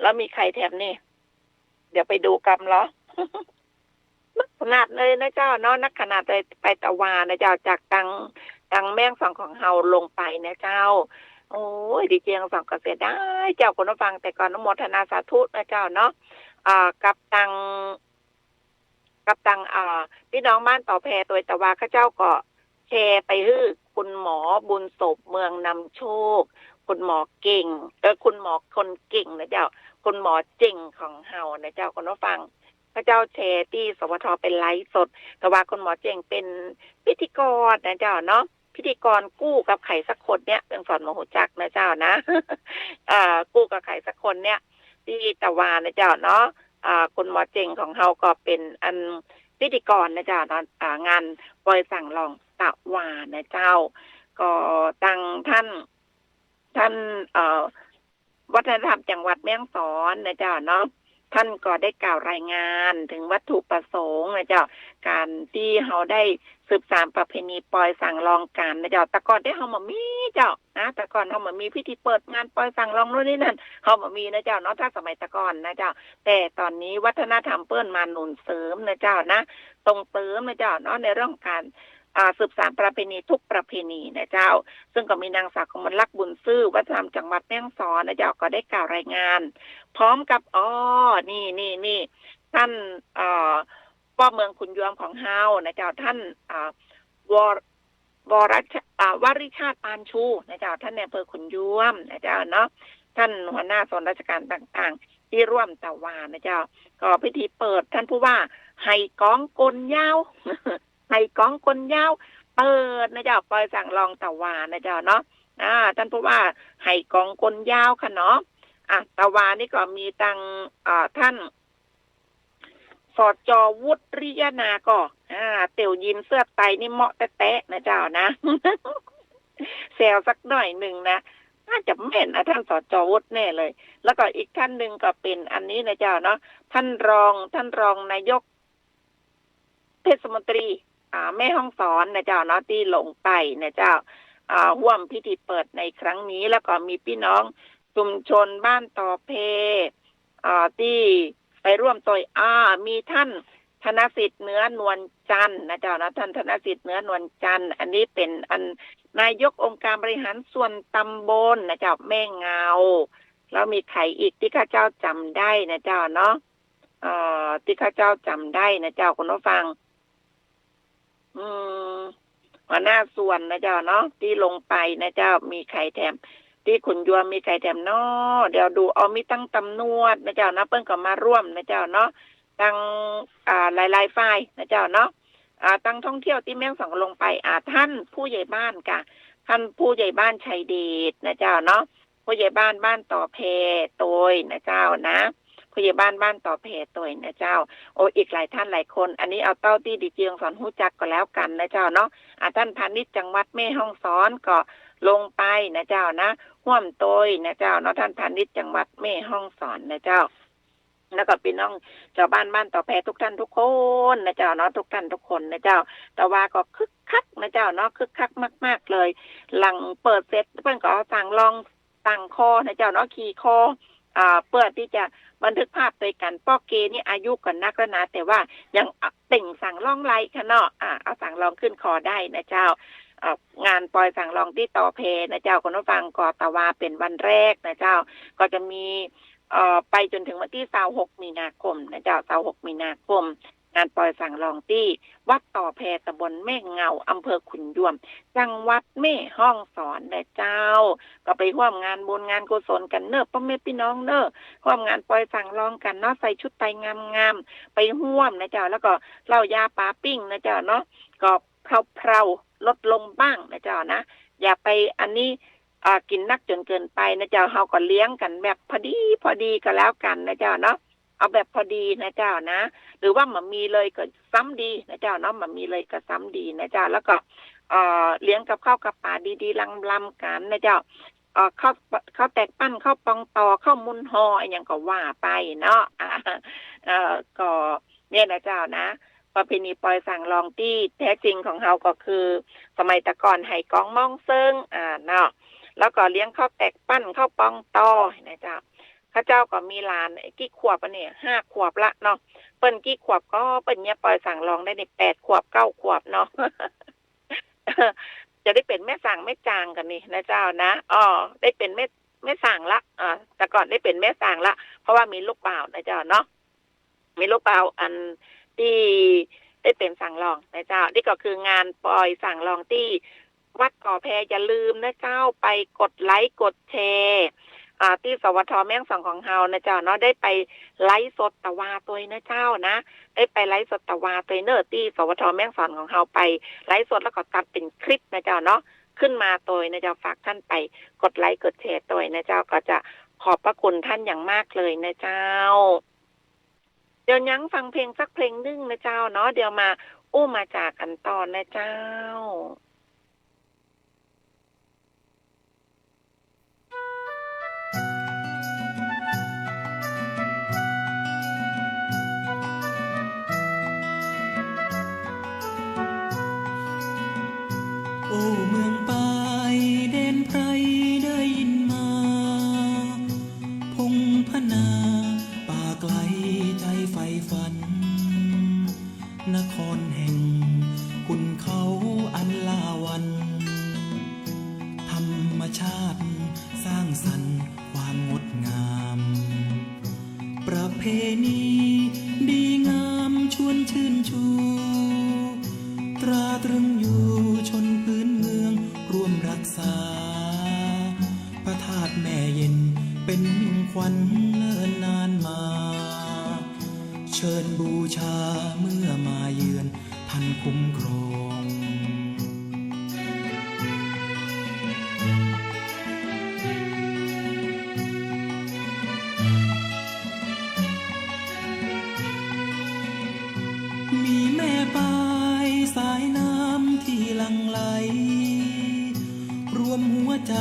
แล้วมีใผแถมนี่ เดี๋ยวไปดูกำเหรอ นักขนาดเลยนะเจ้าเนาะ นักขนาดเลย ไปตะวานะเจ้า จากตัง ตังแม่ฮ่องสอนของเฮาลงไปนะเจ้า โอ้ย ดีเจียงสองก็เสียดายเจ้า คุณผู้ฟัง แต่ก็อนุโมทนาสาธุนะเจ้าเนาะ อ่า กับตัง กับตัง อ่า ปี้น้องบ้านต่อแพโตยตะวา ข้าเจ้าก็แชร์ไปหื้อคุณหมอบุญสม เมืองนำโชค คุณหมอเก่ง เอ่อ คุณหมอคนเก่งนะเจ้า คุณหมอเจ๋งของเฮานะเจ้า คุณผู้ฟัง ข้าเจ้าแชร์ตี้ สวท เป๋นไลฟ์สด ตะวาคุณหมอเจ๋งเป๋นพิธีกรนะเจ้าเนาะ พิธีกรกู้กับใผสักคนเนี่ย เมืองสอนบ่ฮู้จักนะเจ้านะ เอ่อ กู้กับใผสักคนเนี่ย ตี้ตะวานะเจ้าเนาะ อ่า คุณหมอเจ๋งของเฮาก็เป๋นอันพิธีกรนะเจ้าเนาะ อ่า งานปอยส่างลองตะวานะเจ้า ก็ตังต้าน ต้าน เอ่อ วัฒนธรรมจังหวัดแม่ฮ่องสอนนะเจ้าเนาะ ท่านก็ได้กล่าวรายงานเถิงวัตถุประสงค์นะเจ้า ก๋านตี้เฮาได้สืบสานประเพณีปอยสังลองกั๋นนะเจ้า แต่ก่อนเฮาบ่มีเจ้า นะ แต่ก่อนเฮาบ่มีพิธีเปิดงานปอยสังลองโน่นนี่นั่น เฮาบ่มีนะเจ้าเนาะ ถ้าสมัยแต่ก่อนนะเจ้า แต่ต๋อนนี้วัฒนธรรมเปิ้นมาหนุนเสริมนะเจ้านะ ส่งเสริมนะเจ้าเนาะ ในเรื่องก๋าน อ่า สืบสานประเพณีทุกประเพณีนะเจ้า ซึ่งก็มีนางสาวกมลลักษณ์ บุญซื่อ วัฒนธรรมจังหวัดแม่ฮ่องสอนนะเจ้า ก็ได้กล่าวรายงาน พร้อมกับ อ้อ นี่ นี่ นี่ ท่าน เอ่อ ป้อเมืองขุนยวมของเฮานะเจ้า ท่าน อ่า วร- วรช- อ่า วริชาติ ปานชูนะเจ้า ท่านนายอำเภอขุนยวมนะเจ้าเนาะ ท่านหัวหน้าส่วนราชการต่างๆ ตี้ร่วมตะวานะเจ้า ก็พิธีเปิดท่านผู้ว่า ไหกองก๋นยาว ไหกองก๋นยาว เปิดนะเจ้า ปอยสังลองตะวานะเจ้าเนาะ อ่า ท่านผู้ว่า ไหกองก๋นยาวค่ะเนาะ อ่ะ ตะวานี่ก็มีตัง อ่า ท่าน สจ วุฒิริยนา ก็ อ่า เตี่ยวยีนเสื้อไตนี่เหมาะแต๊ๆ นะเจ้านะ แซวสักหน่อยนึ่งนะ น่าจะแม่นนะ ท่าน สจ วุฒิแน่เลย แล้วก็อีกท่านนึ่งก็เป๋นอันนี้นะเจ้าเนาะ ท่านรอง ท่านรองนายก เทศมนตรี อ่า แม่ฮ่องสอนนะเจ้าเนาะ ตี้ลงไปนะเจ้า อ่า ฮ่วมพิธีเปิดในครั้งนี้ แล้วก็มีปี้น้องชุมชนบ้านตอแพ อ่า ตี้ไปร่วมตวย อ่า มีท่านธนสิทธิ์ เนื้อนวลจันทร์นะเจ้าเนาะ ท่านธนสิทธิ์ เนื้อนวลจันทร์ อันนี้เป๋นอันนายกองค์การบริหารส่วนตำบลนะเจ้า แม่เงา แล้วมีใผอีกตี้ข้าเจ้าจ๋ำได้นะเจ้าเนาะ เอ่อ ตี้ข้าเจ้าจ๋ำได้นะเจ้า คุณผู้ฟัง อืม หัวหน้าส่วนนะเจ้าเนาะ ตี้ลงไปนะเจ้า มีใผแถม ตี้ขุนยวมมีใผแถมน้อ เดี๋ยวดู อ้อ มีตังต๋ำรวจนะเจ้านะ เปิ้นก็มาร่วมนะเจ้าเนาะ ตัง อ่า หลายๆ ฝ่ายนะเจ้าเนาะ อ่า ตังท่องเที่ยวตี้แม่ฮ่องสอนก็ลงไป อ่า ท่านผู้ใหญ่บ้านก่ะ ท่านผู้ใหญ่บ้านชัยเดชนะเจ้าเนาะ ผู้ใหญ่บ้านบ้านตอแพตวยนะเจ้านะ ผู้ใหญ่บ้านบ้านตอแพตวยนะเจ้า โอ้ อีกหลายท่านหลายคน อันนี้เอาเต้าตี้ดีเจฮ่องสอนฮู้จักก็แล้วกั๋นนะเจ้าเนาะ อ่า ท่านพาณิชย์จังหวัดแม่ฮ่องสอนก็ลงไปนะเจ้านะ ฮ่วมตวยนะเจ้าเนาะ ท่านพาณิชย์จังหวัดแม่ฮ่องสอนนะเจ้า แล้วก็ปี้น้องจาวบ้านบ้านตอแพทุกท่านทุกคนนะเจ้าเนาะ ทุกท่านทุกคนนะเจ้า ตะวาก็คึกคักนะเจ้าเนาะ คึกคักมากๆ เลย หลังเปิดเสร็จเปิ้นก็เอาสังลองตั้งคอนะเจ้าเนาะ ขี่คอ อ่า เปื้อตี้จะบันทึกภาพตวยกั๋น ป้อเกนี่อายุก็นักแล้วนะ แต่ว่ายัง อ่ะ เต่งสังลองได้ค่ะเนาะ อ่า เอาสังลองขึ้นคอได้นะเจ้า อ่า งานปอยสังลองตี้ตอแพนะเจ้า คุณผู้ฟัง ก็ตะวาเป๋นวันแรกนะเจ้า ก็จะมี เอ่อ ไปจ๋นเถิงวันตี้ซาวหกมีนาคมนะเจ้า ซาวหกมีนาคม งานปอยสังลองตี้วัดตอแพ ตำบลแม่เงา อำเภอขุนยวม จังหวัดแม่ฮ่องสอนนะเจ้า ก็ไปฮ่วมงานบุญงานกุศลกั๋นเน่อ ป้อแม่ปี้น้องเน่อ ฮ่วมงานปอยสังลองกั๋นเนาะ ใส่ชุดไตงามๆ ไปฮ่วมนะเจ้า แล้วก็เหล้ายาปาปิ้งนะเจ้าเนาะ ก็เพลาๆ ลดลงบ้างนะเจ้านะ อย่าไปอันนี้ อ่า กิ๋นนักจ๋นเกินไปนะเจ้า เฮาก็เลี้ยงกั๋นแบบพอดีพอดีก็แล้วกั๋นนะเจ้าเนาะ เอาแบบพอดีนะเจ้านะ หรือว่าบ่มีเลยก็ซ้ำดีนะเจ้าเนาะ บ่มีเลยก็ซ้ำดีนะเจ้า แล้วก็ เอ่อ เลี้ยงกับข้าวกับป๋าดีๆ ลำๆ กั๋นนะเจ้า เอ่อ ข้าว ข้าวแตกปั้น ข้าวปองตอ ข้าวมุนฮอ อะหยังก็ว่าไปเนาะ อ่า เอ่อ ก็เนี่ยนะเจ้านะ ประเพณีปอยสังลองตี้แต๊จริงของเฮาก็คือ สมัยแต่ก่อนไหกองมองเซิง อ่า เนาะ แล้วก็เลี้ยงข้าวแตกปั้น ข้าวปองตอนะเจ้า ข้าเจ้าก็มีหลาน กี่ขวบอะเนี่ย ห้าขวบละเนาะ เปิ้นกี่ขวบก็เปิ้นเยียะปอยสังลองได้นี่ แปดขวบ เก้าขวบเนาะ จะได้เป๋นแม่สังแม่จางกั๋นนี่นะเจ้านะ อ้อ ได้เป๋นแม่ แม่สังละ อ่า แต่ก่อนได้เป๋นแม่สังละ เพราะว่ามีลูกบ่าวนะเจ้าเนาะ มีลูกบ่าวอันตี้ได้เป๋นสังลองนะเจ้า นี่ก็คืองานปอยสังลองตี้วัดตอแพ อย่าลืมนะเจ้า ไปกดไลก์กดแชร์ อ่า ตี้ สวท แม่ฮ่องสอนของเฮานะเจ้าเนาะ ได้ไปไลฟ์สดตะวาตวยนะเจ้านะ ได้ไปไลฟ์สดตะวาตวยเน่อ ตี้ สวท แม่ฮ่องสอนของเฮาไปไลฟ์สดแล้วก็ตัดเป๋นคลิปนะเจ้าเนาะ ขึ้นมาตวยนะเจ้า ฝากท่านไปกดไลก์กดแชร์ตวยนะเจ้า ก็จะขอบพระคุณท่านอย่างมากเลยนะเจ้า เดี๋ยวยั้งฟังเพลงสักเพลงนึ่งนะเจ้าเนาะ เดี๋ยวมาอู้มาจ๋ากั๋นต่อนะเจ้า โอ้เมืองปายแดนไพรได้ยินมา พงพนาป่าไกลใจใฝ่ฝัน นครแห่งขุนเขาอันลาวัณ ธรรมชาติสร้างสรรค์ความงดงาม ประเพณีดีงามชวนชื่นชู ตราตรึงอยู่ชนพื้นเมืองร่วมรักษา พระธาตุแม่เย็นเป็นมิ่งขวัญเนิ่นนานมา เชิญบูชาเมื่อมาเยือนท่านคุ้มครอง มีแม่ปายสายน้ำที่หลั่งไหล รวมหัวใจ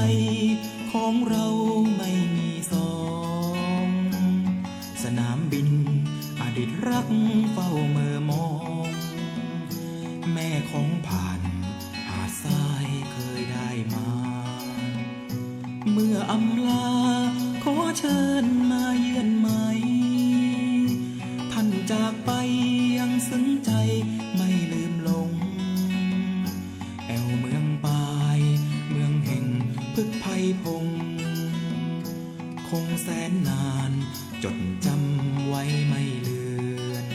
ของเราไม่มีสอง สนามบินอดิตรักเฝ้าเมอมอง แม่ของผ่านหาดทรายเคยได้มา เมื่ออำลาขอเชิญมาเยือนใหม่ ท่านจากไปยังซึ้งใจไม่ลืมลง แอ่วเมืองปายเมืองแห่งพฤกษ์ไพรพงษ์ คงแสนนานจดจำไว้ไม่เลือน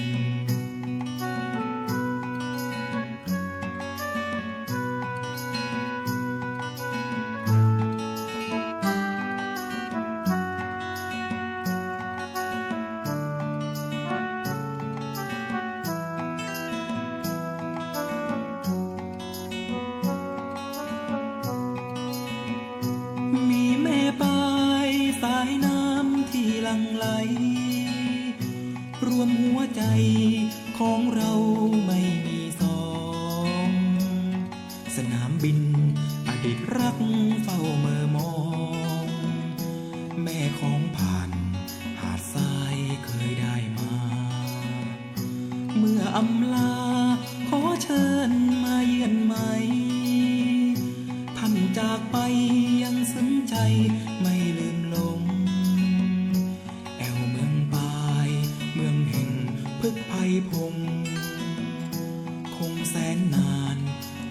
มีแม่ปายสายน้ำที่หลั่งไหล รวมหัวใจของเราไม่มีสอง สนามบินอดิตรักเฝ้าเมอมอง แม่ของผ่านหาดทรายเคยได้มา เมื่ออำลาขอเชิญมาเยือนใหม่ ท่านจากไปยังซึ้งใจไม่ลืมลง แอ่วเมืองปายเมืองแห่งพฤกษ์ไพรพงษ์ คงแสนนาน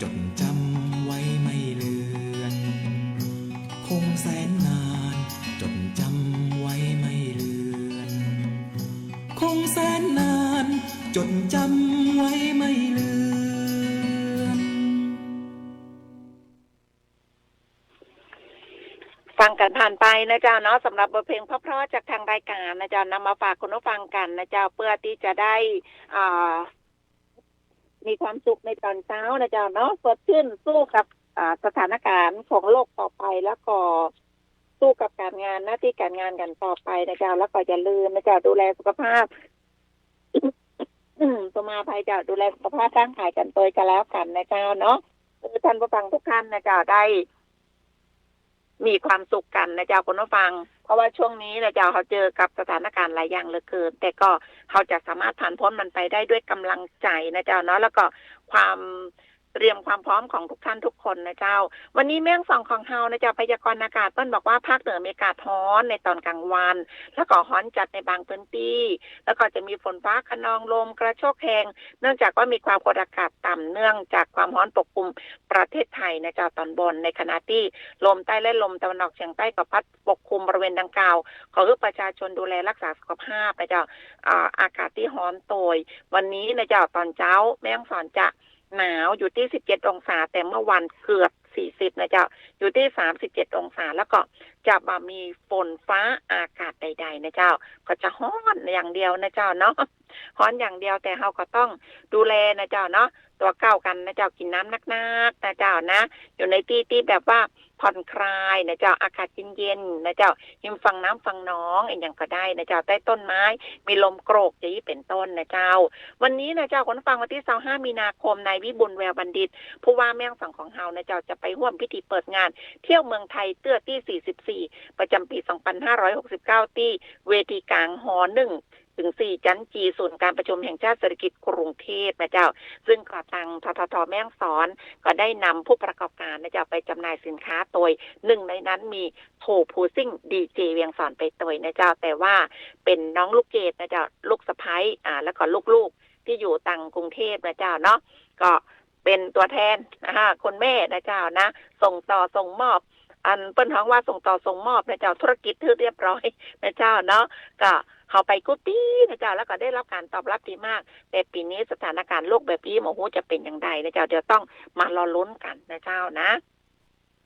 จดจำไว้ไม่เลือน คงแสนนานจดจำไว้ไม่เลือน คงแสนนานจดจำไว้ไม่เลือน ฟังกั๋นผ่านไปนะเจ้าเนาะ สำหรับบทเพลงเพราะๆ จากทางรายก๋านนะเจ้า นำมาฝากคุณผู้ฟังกั๋นนะเจ้า เพื่อตี้จะได้ อ่า มีความสุขในต๋อนเช้านะเจ้าเนาะ สดชื่นสู้กับ อ่า สถานก๋านของโลกต่อไป แล้วก็สู้กับก๋านงาน หน้าตี้ก๋านงานกั๋นต่อไปนะเจ้า แล้วก็อย่าลืมนะเจ้า ดูแลสุขภาพ อืม สุมาภัยเจ้า ดูแลสุขภาพร่างก๋ายกั๋นตวยก็แล้วกั๋นนะเจ้าเนาะ คือท่านผู้ฟังทุกท่านนะเจ้า ได้มีความสุขกั๋นนะเจ้า คุณผู้ฟัง เพราะว่าช่วงนี้นะเจ้า เฮาเจอกับสถานก๋านหลายอย่างเหลือเกิน แต่ก็เฮาจะสามารถผ่านป๊นมันไปได้ด้วยก๋ำลังใจ๋นะเจ้าเนาะ แล้วก็ความเตรียมความพร้อมของทุกท่านทุกคนนะเจ้า วันนี้แม่ฮ่องสอนของเฮานะเจ้า พยากรณ์อากาศเปิ้นบอกว่าภาคเหนือมีอากาศฮ้อนในต๋อนก๋างวัน แล้วก็ฮ้อนจัดในบางพื้นตี้ แล้วก็จะมีฝนฟ้าคะนอง ลมกระโชกแฮง เนื่องจากว่ามีความกดอากาศต่ำ เนื่องจากความฮ้อนปกคลุมประเทศไทยนะเจ้า ต๋อนบน ในขณะตี้ลมใต้และลมตะวันออกเฉียงใต้ก็พัดปกคลุมบริเวณดังกล่าว ขอหื้อประชาชนดูแลรักษาสุขภาพนะเจ้า อ่า อากาศตี้ฮ้อนโตย วันนี้นะเจ้า ต๋อนเจ๊าแม่ฮ่องสอนจะหนาวอยู่ตี้สิบเจ็ดองศา แต่เมื่อวานเกือบสี่สิบนะเจ้า อยู่ตี้สามสิบเจ็ดองศา แล้วก็จะบ่มีฝนฟ้าอากาศใดๆ นะเจ้า ก็จะฮ้อนอย่างเดียวนะเจ้าเนาะ ฮ้อนอย่างเดียว แต่เฮาก็ต้องดูแลนะเจ้าเนาะ ตั๋วเก่ากั๋นนะเจ้า กิ๋นน้ำนักๆ นะเจ้านะ อยู่ในตี้ตี้แบบว่าผ่อนคลายนะเจ้า อากาศเย็นๆ นะเจ้า ฮิมฝั่งน้ำฝั่งหนอง อะหยังก็ได้นะเจ้า ใต้ต้นไม้ มีลมโกรก จะอี้เป๋นต้นนะเจ้า วันนี้นะเจ้า คุณผู้ฟัง วันตี้ซาวห้ามีนาคม นายวิบูลย์ แววบัณฑิต ผู้ว่าแม่ฮ่องสอนของเฮานะเจ้า จะไปฮ่วมพิธีเปิดงานเที่ยวเมืองไทยเตื้อตี้สี่สิบสี่ ประจ๋ำปี๋สองพันห้าร้อยหกสิบเก้า ตี้เวทีก๋าง หนึ่ง ถึงสี่ จั๊นจี ศูนย์การประชุมแห่งชาติเศรษฐกิจกรุงเทพฯนะเจ้า ซึ่งก็ตัง ททท แม่ฮ่องสอน ก็ได้นำผู้ประกอบก๋านนะเจ้า ไปจำหน่ายสินค้าตวย นึ่งในนั้นมีโถปูซิ่งดีเจเวียงสอนไปตวยนะเจ้า แต่ว่าเป๋นน้องลูกเกดนะเจ้า ลูกสะใภ้ อ่า แล้วก็ลูกๆ ตี้อยู่ตังกรุงเทพฯนะเจ้าเนาะ ก็เป๋นตั๋วแทนนะฮะ คนแม่นะเจ้านะ ส่งต่อส่งมอบ อันเปิ้นฮ้องว่าส่งต่อส่งมอบนะเจ้า ธุรกิจหื้อเรียบร้อยนะเจ้าเนาะ ก็เฮาไปกู้ปี๋นะเจ้า แล้วก็ได้รับก๋านตอบรับดีมาก แต่ปี๋นี้สถานก๋ารณ์โลกแบบอี้ บ่ฮู้จะเป๋นอย่างใดนะเจ้า เดี๋ยวต้องมารอลุ้นกั๋นนะเจ้านะ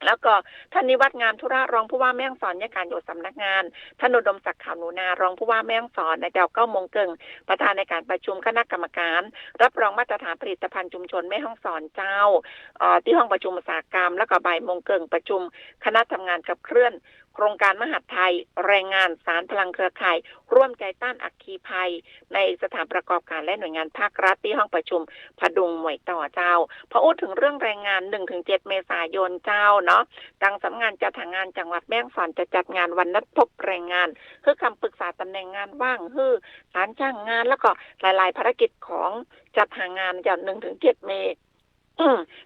แล้วก็ท่านนิวัฒน์ งามธุระ รองผู้ว่าแม่ฮ่องสอน เยียะก๋านอยู่สำนักงาน ท่านอุดมศักดิ์ ขาวหนูนา รองผู้ว่าแม่ฮ่องสอนนะเจ้า เก้าโมงเกิ่ง ประธานในก๋านประชุมคณะกรรมการรับรองมาตรฐานผลิตภัณฑ์ชุมชนแม่ฮ่องสอนเจ้า เอ่อ ตี้ห้องประชุมอุตสาหกรรม แล้วก็บ่ายโมงเกิ่งประชุมคณะทำงานขับเคลื่อนโครงการมหาดไทย แรงงาน สานพลังเครือข่าย ร่วมใจต้านอัคคีภัย ในสถานประกอบก๋ารและหน่วยงานภาครัฐตี้ห้องประชุมผดุงหมวยต่อเจ้า พออู้ถึงเรื่องแรงงาน หนึ่งถึงเจ็ด เมษายนเจ้าเนาะ ตังสำนักงานจัดหางานจังหวัดแม่ฮ่องสอนจะจัดงานวันนัดพบแรงงาน คือคำปรึกษาตำแหน่งงานว่าง หื้อสานจ้างงาน แล้วก็หลายๆ ภารกิจของจัดหางานเจ้า หนึ่งถึงเจ็ด เม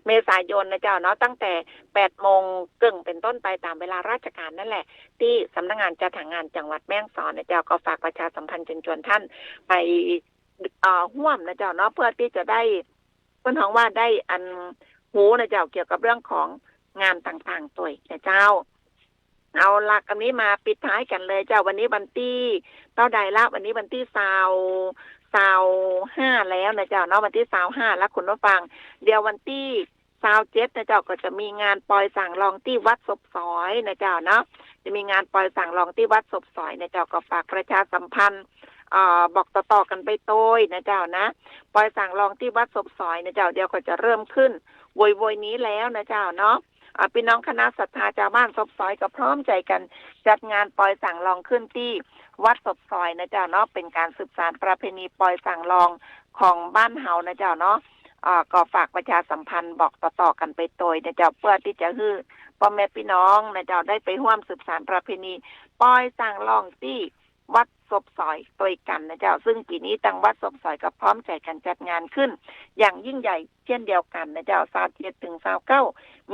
เมษายนนะเจ้าเนาะ ตั้งแต่แปดโมงเกิ่งเป๋นต้นไปต๋ามเวลาราชก๋ารนั่นแหละ ตี้สำนักงานจัดหางานจังหวัดแม่ฮ่องสอนนะเจ้า ก็ฝากประชาสัมพันธ์เชิญชวนท่านไป เอ่อ ฮ่วมนะเจ้าเนาะ เพื่อตี้จะได้ เปิ้นฮ้องว่าได้อันฮู้นะเจ้า เกี่ยวกับเรื่องของงานต่างๆ ตวยนะเจ้า เอาละ อันนี้มาปิดท้ายกั๋นเลยเจ้า วันนี้วันตี้เต้าใดละ วันนี้วันตี้ซาว ซาวห้าแล้วนะเจ้าเนาะ วันตี้ซาวห้าแล้วคุณผู้ฟัง เดี๋ยววันตี้ซาวเจ็ดนะเจ้า ก็จะมีงานปอยส่างรองตี้วัดศพสอยนะเจ้าเนาะ จะมีงานปอยส่างรองตี้วัดศพสอยนะเจ้า ก็ฝากประชาสัมพันธ์ เอ่อ บอกต่อๆ กั๋นไปตวยนะเจ้านะ ปอยส่างรองตี้วัดศพสอยนะเจ้า เดี๋ยวก็จะเริ่มขึ้นโวยๆ นี้แล้วนะเจ้าเนาะ อ่า ปี้น้องคณะศรัทธาจาวบ้านศพสอยก็พร้อมใจ๋กั๋นจัดงานปอยส่างรองขึ้นตี้วัดศพสอยนะเจ้าเนาะ เป๋นก๋านสืบสานประเพณีปอยส่างรองของบ้านเฮานะเจ้าเนาะ อ่า ก็ฝากประชาสัมพันธ์บอกต่อๆ กั๋นไปตวยนะเจ้า เพื่อตี้จะหื้อป้อแม่ปี้น้องนะเจ้าได้ไปฮ่วมสืบสานประเพณีปอยส่างรองตี้วัดศพสอยตวยกั๋นนะเจ้า ซึ่งปี๋นี้ตังวัดศพสอยก็พร้อมใจ๋กั๋นจัดงานขึ้นอย่างยิ่งใหญ่ เช่นเดียวกั๋นนะเจ้า ซาวเจ็ดถึงซาวเก้า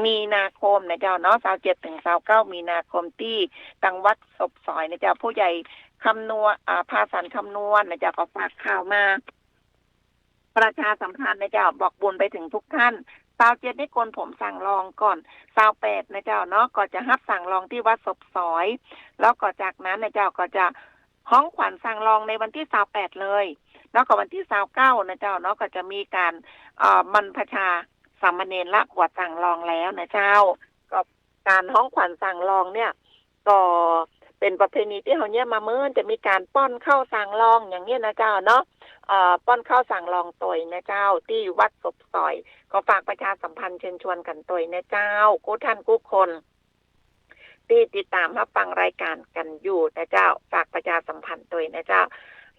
มีนาคมนะเจ้าเนาะ ซาวเจ็ดถึงซาวเก้า มีนาคม ตี้ตังวัดศพสอยนะเจ้า ผู้ใหญ่คำนวณ อ่า ภาสันคำนวณนะเจ้า ก็ฝากข่าวมาประชาสัมพันธ์นะเจ้า บอกบุญไปถึงทุกท่าน ซาวเจ็ดนี่โกนผมส่างรองก่อน ซาวแปดนะเจ้าเนาะ ก็จะฮับส่างรองตี้วัดศพสอย แล้วก็จากนั้นนะเจ้าก็จะฮ้องขวัญส่างรองในวันตี้ซาวแปดเลย แล้วก็วันตี้ซาวเก้านะเจ้าเนาะ ก็จะมีก๋าน เอ่อ บรรพชาสามเณรละบวชส่างรองแล้วนะเจ้า ก็ก๋านฮ้องขวัญส่างรองเนี่ย ก็เป๋นประเพณีตี้เฮาเยียะมาเมิน จะมีก๋านป้อนข้าวส่างรองอย่างเงี้ยนะเจ้าเนาะ เอ่อ ป้อนข้าวส่างรองตวยนะเจ้า ตี้วัดศพสอย ก็ฝากประชาสัมพันธ์เชิญชวนกั๋นตวยนะเจ้า กู้ท่านกู้คน ตี้ติดต๋ามฮับฟังรายก๋านกั๋นอยู่นะเจ้า ฝากประชาสัมพันธ์ตวยนะเจ้า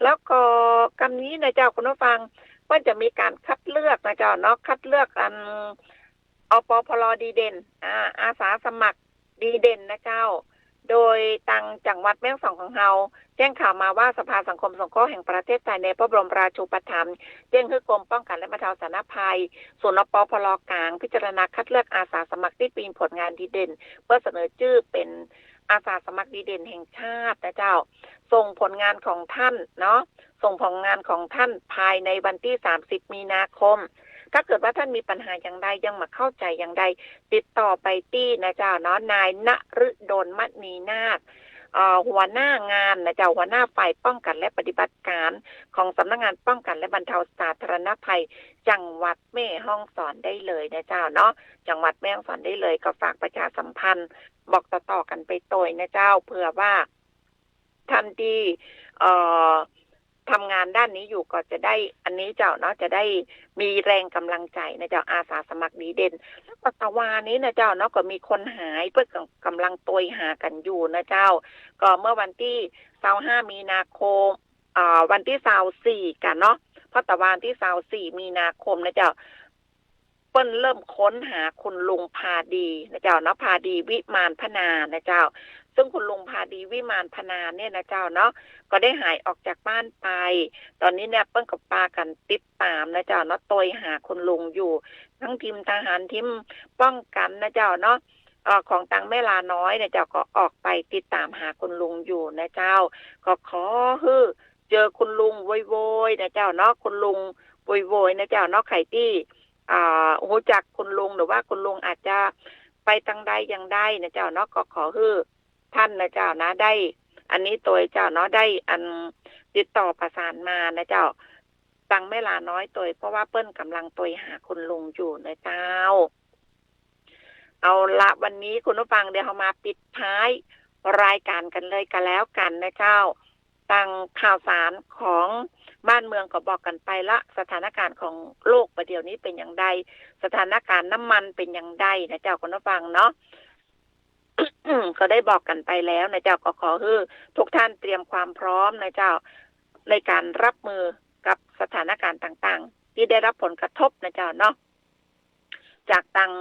แล้วก็กำนี้นะเจ้าคุณผู้ฟัง ก็จะมีก๋านคัดเลือกนะเจ้าเนาะ คัดเลือกอัน อปพล ดีเด่น อ่า อาสาสมัครดีเด่นนะเจ้า โดยตังจังหวัดแม่ฮ่องสอนของเฮา แจ้งข่าวมาว่าสภาสังคมสงเคราะห์แห่งประเทศไทยในพระบรมราชูปถัมภ์ แจ้งหื้อกรมป้องกั๋นและบรรเทาสาธารณภัย ศูนย์ อปพล กลาง พิจารณาคัดเลือกอาสาสมัครตี้มีผลงานดีเด่น เพื่อเสนอจื้อเป๋นอาสาสมัครดีเด่นแห่งชาตินะเจ้า ส่งผลงานของท่านเนาะ ส่งผลงานของท่านภายในวันตี้สามสิบมีนาคม ถ้าเกิดว่าท่านมีปัญหาอย่างใด ยังบ่เข้าใจ๋อย่างใด ติดต่อไปตี้นะเจ้าเนาะ นายนฤดล มณีนาถ เอ่อ หัวหน้างานนะเจ้า หัวหน้าฝ่ายป้องกั๋นและปฏิบัติก๋านของสำนักงานป้องกั๋นและบรรเทาสาธารณภัยจังหวัดแม่ฮ่องสอนได้เลยนะเจ้าเนาะ จังหวัดแม่ฮ่องสอนได้เลย ก็ฝากประชาสัมพันธ์บอกต่อๆ กั๋นไปตวยนะเจ้า เผื่อว่า ท่านตี้ เอ่อ ทำงานด้านนี้อยู่ก็จะได้อันนี้เจ้าเนาะ จะได้มีแรงกำลังใจ๋นะเจ้า อาสาสมัครดีเด่น แล้วก็ตะวานี้นะเจ้าเนาะ ก็มีคนหายเปิ้นก็ก่ำลังตวยหากั๋นอยู่นะเจ้า ก็เมื่อวันตี้ซาวห้ามีนาคม เอ่อ วันตี้ซาวสี่กั๋นเนาะ เพราะตะวาตี้ซาวสี่มีนาคมนะเจ้า เปิ้นเริ่มค้นหาคุณลุงพาดีนะเจ้าเนาะ พาดีวิมานพนานะเจ้า ซึ่งคุณลุงพาดีวิมานพนาเนี่ยนะเจ้าเนาะ ก็ได้หายออกจากบ้านไป ต๋อนนี้เนี่ยเปิ้นก็ปากั๋นติดต๋ามนะเจ้าเนาะ ตวยหาคุณลุงอยู่ ตึงทีมทหาร ทีมป้องกั๋นนะเจ้าเนาะ เอ่อ ของตังแม่ลาน้อยเนี่ยเจ้า ก็ออกไปติดต๋ามหาคุณลุงอยู่นะเจ้า ก็ขอหื้อเจอคุณลุงโวยๆ นะเจ้าเนาะ คุณลุงโวยๆ นะเจ้าเนาะ ใผตี้ อ่า ฮู้จักคุณลุง หรือว่าคุณลุงอาจจะไปตังใดอย่างใดนะเจ้าเนาะ ก็ขอหื้อต้านนะเจ้านะ ได้อันนี้ตวยเจ้าเนาะ ได้อันติดต่อประสานมานะเจ้า ตังแม่ลาน้อยตวย เพราะว่าเปิ้นก่ำลังตวยหาคุณลุงอยู่นะเจ้า เอาละ วันนี้คุณผู้ฟัง เดี๋ยวเฮามาปิดท้ายรายก๋านกั๋นเลยก็แล้วกั๋นนะเจ้า ตังข่าวสารของบ้านเมืองก็บอกกั๋นไปละ สถานการณ์ของโลกบ่าเดี่ยวนี้เป๋นอย่างใด สถานการณ์น้ำมันเป๋นอย่างใดนะเจ้าคุณผู้ฟังเนาะ ก็ได้บอกกั๋นไปแล้วนะเจ้า ก็ขอหื้อทุกท่านเตรียมความพร้อมนะเจ้า ในก๋านรับมือกับสถานการณ์ต่างๆ ตี้ได้รับผลกระทบนะเจ้าเนาะ จากตัง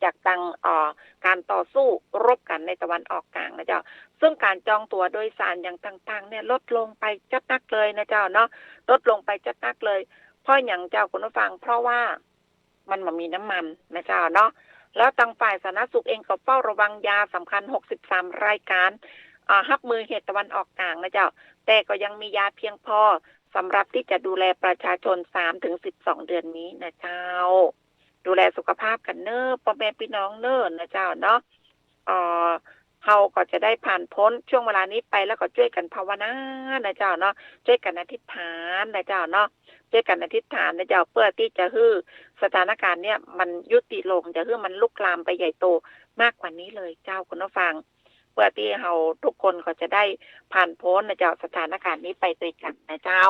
จากตัง เอ่อ ก๋านต่อสู้รบกั๋นในตะวันออกก๋างนะเจ้า ซึ่งก๋านจองตั๋วโดยสารอย่างต่างๆ เนี่ยลดลงไปจ๊อดนักเลยนะเจ้าเนาะ ลดลงไปจ๊อดนักเลย เพราะหยังเจ้าคุณผู้ฟัง เพราะว่ามันบ่มีน้ำมันนะเจ้าเนาะ แล้วตังฝ่ายสาธารณสุขเองก็เฝ้าระวังยาสำคัญหกสิบสามรายก๋าน อ่า ฮับมือเหตุตะวันออกก๋างนะเจ้า แต่ก็ยังมียาเพียงพอสำหรับตี้จะดูแลประชาชนสามถึงสิบสองเดือนนี้นะเจ้า ดูแลสุขภาพกั๋นเน้อ ป้อแม่ปี้น้องเน้อนะเจ้าเนาะ เอ่อ เฮาก็จะได้ผ่านพ้นช่วงเวลานี้ไป แล้วก็จ้วยกั๋นภาวนานะเจ้าเนาะ จ้วยกั๋นอธิษฐานนะเจ้าเนาะ จ้วยกั๋นอธิษฐานนะเจ้า เปื้อตี้จะหื้อสถานการณ์เนี่ยมันยุติลง จะหื้อมันลุกลามไปใหญ่โตมากกว่านี้เลยเจ้าคุณผู้ฟัง เปื้อตี้เฮาทุกคนก็จะได้ผ่านพ้นนะเจ้า สถานการณ์นี้ไปตวยกั๋นนะเจ้า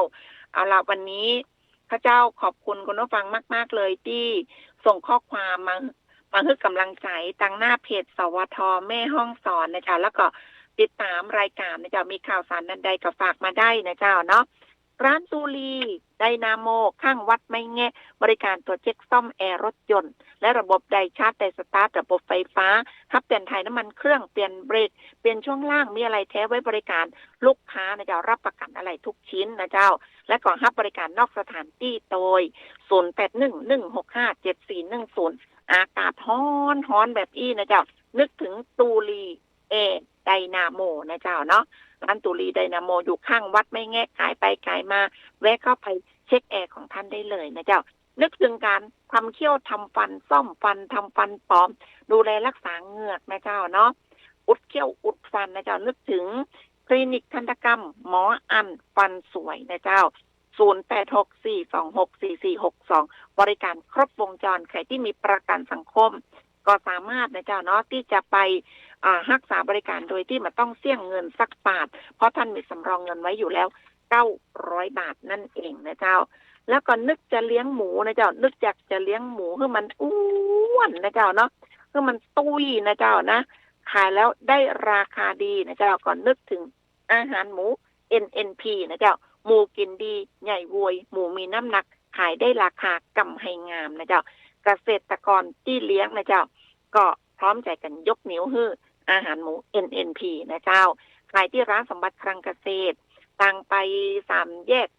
เอาละ วันนี้ข้าเจ้าขอบคุณคุณผู้ฟังมากๆ เลยตี้ส่งข้อความมา มาหื้อก๋ำลังใจ๋ตังหน้าเพจ สวท แม่ฮ่องสอนนะเจ้า แล้วก็ติดต๋ามรายก๋านนะเจ้า มีข่าวสารอันใดก็ฝากมาได้นะเจ้าเนาะ ร้านตูลี ไดนาโม ข้างวัดไม้แงะ บริการตรวจเช็คซ่อมแอร์รถยนต์ และระบบไดชาร์จไดสตาร์ท ระบบไฟฟ้า ฮับเปลี่ยนถ่ายน้ำมันเครื่อง เปลี่ยนเบรก เปลี่ยนช่วงล่าง มีอะไหล่แท้ไว้บริการลูกค้านะเจ้า รับประกั๋นอะไหล่ทุกชิ้นนะเจ้า และก็ฮับบริการนอกสถานตี้โตย ศูนย์แปดหนึ่ง หนึ่งหกห้า เจ็ดสี่หนึ่งศูนย์ อากาศฮ้อนๆ แบบอี้นะเจ้า นึกเถิงตูลี แอร์ไดนาโมนะเจ้าเนาะ ร้านตูลีไดนาโมอยู่ข้างวัดไม้แงะ ก๋ายไปก๋ายมา แวะเข้าไปเช็คแอร์ของท่านได้เลยนะเจ้า นึกเถิงก๋านทำเขี้ยวทำฟัน ซ่อมฟัน ทำฟันปลอม ดูแลรักษาเหงือกนะเจ้าเนาะ อุดเขี้ยวอุดฟันนะเจ้า นึกเถิงคลินิกทันตกรรม หมออั้นฟันสวยนะเจ้า ศูนย์แปดหก สี่สองหก สี่สี่หกสอง บริการครบวงจร ใผตี้มีประกั๋นสังคม ก็สามารถนะเจ้าเนาะ ตี้จะไป อ่า ฮักษาบริการโดยตี้บ่ต้องเสี้ยงเงินสักบาท เพราะท่านมีสำรองเงินไว้อยู่แล้ว เก้าร้อยบาทนั่นเองนะเจ้า แล้วก็นึกจะเลี้ยงหมูนะเจ้า นึกอยากจะเลี้ยงหมูหื้อมันอ้วนนะเจ้าเนาะ หื้อมันตุ้ยนะเจ้านะ ขายแล้วได้ราคาดีนะเจ้า ก็นึกเถิงอาหารหมู เอ็นเอ็นพี นะเจ้า หมูกิ๋นดี ใหญ่โวย หมูมีน้ำหนัก ขายได้ราคากำไรงามนะเจ้า เกษตรกรตี้เลี้ยงนะเจ้า ก็พร้อมใจ๋กั๋นยกนิ้วหื้ออาหารหมู เอ็นเอ็นพี นะเจ้า ขายตี้ร้านสมบัติคลังเกษตร ตังไปสามแยก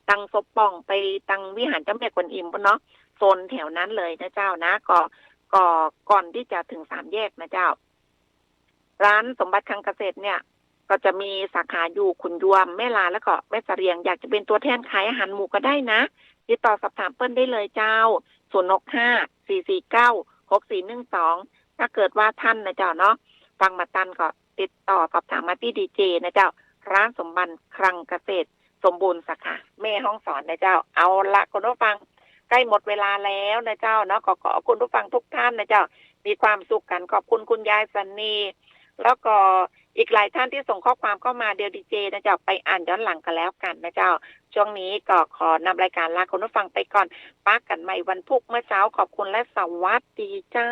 ตังศพป่องไปตังวิหารเจ้าแม่กวนอิมปู๊นเนาะ โซนแถวนั้นเลยนะเจ้านะ ก็ ก็ก่อนตี้จะเถิงสามแยกนะเจ้า ร้านสมบัติคลังเกษตรเนี่ย ก็จะมีสาขาอยู่ขุนยวม แม่ลา แล้วก็แม่เสลียง อยากจะเป็นตัวแทนขายอาหารหมูก็ได้นะ ติดต่อสอบถามเปิ้นได้เลยเจ้า ศูนย์หกห้า สี่สี่เก้า หกสี่หนึ่งสอง ถ้าเกิดว่าท่านนะเจ้าเนาะ ฟังบ่ตันก็ติดต่อสอบถามมาตี้ดีเจนะเจ้า ร้านสมบัติคลังเกษตรสมบูรณ์สาขาแม่ฮ่องสอนนะเจ้า เอาละคุณผู้ฟัง ใก้หมดเวลาแล้วนะเจ้าเนาะ ก็ขอคุณผู้ฟังทุกท่านนะเจ้า มีความสุขกั๋น ขอบคุณคุณยายสันนี แล้วก็อีกหลายท่านตี้ส่งข้อความเข้ามา เดี๋ยวดีเจนะเจ้า ไปอ่านย้อนหลังก็แล้วกั๋นนะเจ้า ช่วงนี้ก็ขอนำรายการลาคุณผู้ฟังไปก่อน ปะกั๋นใหม่วันพุธเมื่อเจ๊า ขอบคุณและสวัสดีเจ้า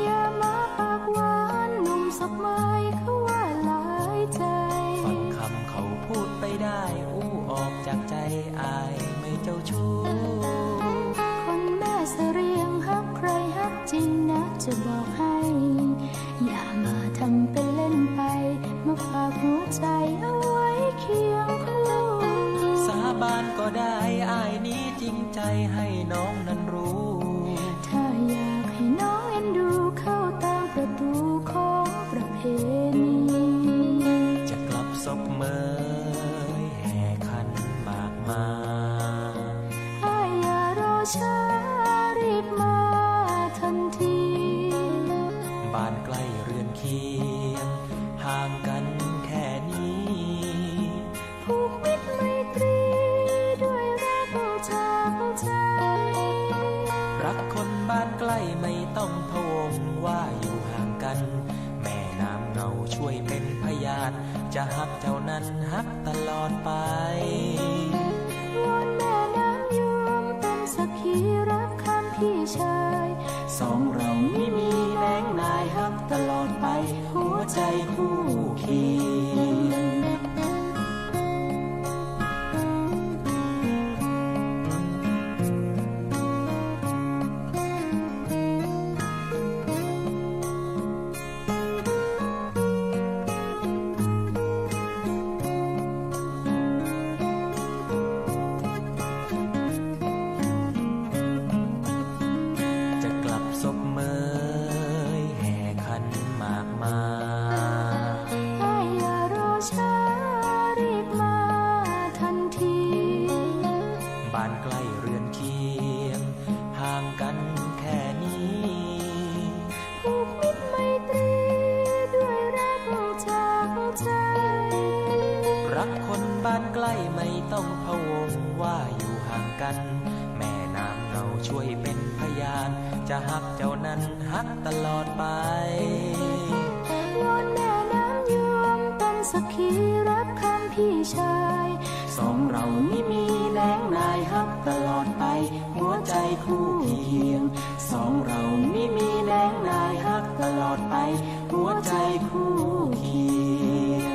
อย่ามาปากหวานหนุ่มศพเมยเขาว่าหลายใจ ฟังคำเขาพูดไปได้ อู้ออกจากใจ อ้ายไม่เจ้าชู้ คนแม่เสรียงฮักใครฮักจริงนะจะบอกให้ อย่ามาทำเป็นเล่นไป มาฝากหัวใจเอาไว้เคียงคู่ สาบานก็ได้ อ้ายนี้จริงใจให้น้องนั้นรู้ ถ้าอยากให้น้องเอ็นดูเข้าตามประตูของประเพณี จะกลับศพเมยแห่ขันหมากมา อ้ายอย่ารอช้ารีบมาทันที บ้านใกล้เรือนเคียงห่างกันแค่นี้ ผูกมิตรไมตรีด้วยรักจากใจ รักคนบ้านใกล้ไม่ต้องพะวงว่าอยู่ห่างกัน แม่น้ำเงาช่วยเป็นพยาน จะฮักเจ้านั้นฮักตลอดไป วอนแม่น้ำยวมเป็นสักขีรับคำพี่ชาย สองเรานี้มีแรงนายฮักตลอดไป หัวใจคู่เคียง จะกลับศพเมยแห่ขันหมากมา อ้ายอย่ารอช้ารีบมาทันที บ้านใกล้เรือนเคียงห่างกันแค่นี้ ผูกมิตรไมตรีด้วยรักจากใจ รักคนบ้านใกล้ไม่ต้องพะวงว่าอยู่ห่างกัน แม่น้ำเงาช่วยเป็นพยาน จะฮักเจ้านั้นฮักตลอดไป วอนแม่น้ำยวมเป็นสักขีรับคำพี่ชาย สองเรานี้มีแรงนายฮักตลอดไป หัวใจคู่เคียง สองเรานี้มีแรงนายฮักตลอดไป หัวใจคู่เคียง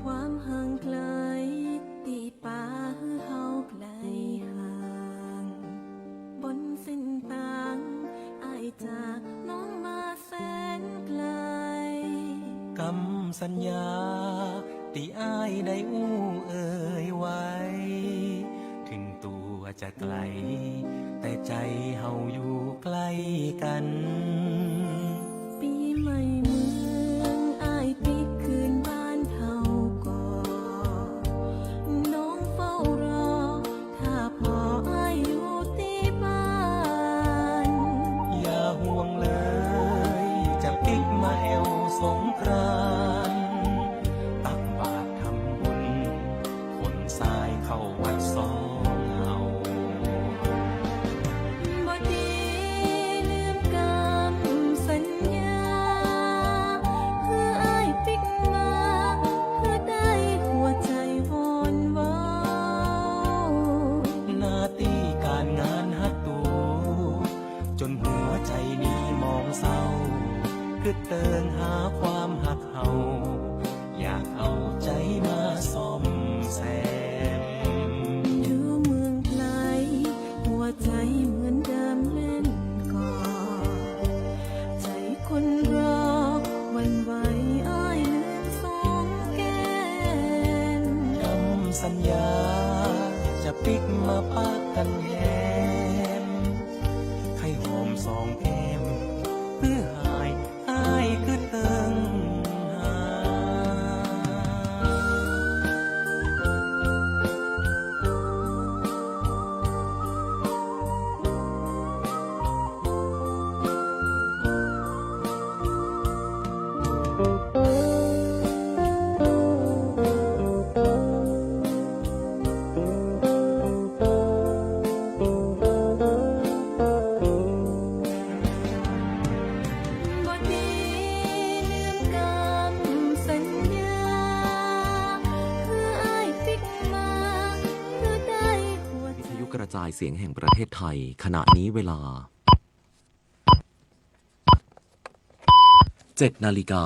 ความห่างไกลตี้ปาหื้อเฮาไกลห่าง บนเส้นตางอ้ายจากน้องมาแสนไกล กำสัญญาตี้อ้ายได้อู้เอ่ยไว้ ถึงตัวจะไกล แต่ใจเฮาอยู่ใกล้กัน ปี๋ใหม่เมืองอ้ายปิ๊กคืนบ้านเฮาก่อ น้องเฝ้ารอ ถ้าผ่ออ้ายอยู่ตี้บ้าน อย่าห่วงเลย จะปิ๊กมาแอ่วสงกรานต์ ตักบาตรทำบุญ ขนทรายเข้าวัดสองเฮา บ่ดีลืมกำสัญญา หื้ออ้ายปิ๊กมา หื้อได้หัวใจวอนเว้า หน้าตี้ก๋านงานฮักตั๋ว จ๋นหัวใจนี้มองเศร้า กึ๊ดเติงหาความฮักเฮา อยากเอาใจ๋มาซ่อมแซม อยู่เมืองไกล หัวใจเหมือนเดิมแล่นก่อ ปิ๊กมาปะกั๋นแหม ใค่หอมสองแก้ม หื้อหายอ้ายกึ๊ดเติงหา บ่ดีลืมกำสัญญา หื้ออ้ายปิ๊กมา หื้อได้หัวใจ๋ วิทยุกระจายเสียงแห่งประเทศไทย ขณะนี้เวลา เจ็ดนาฬิกา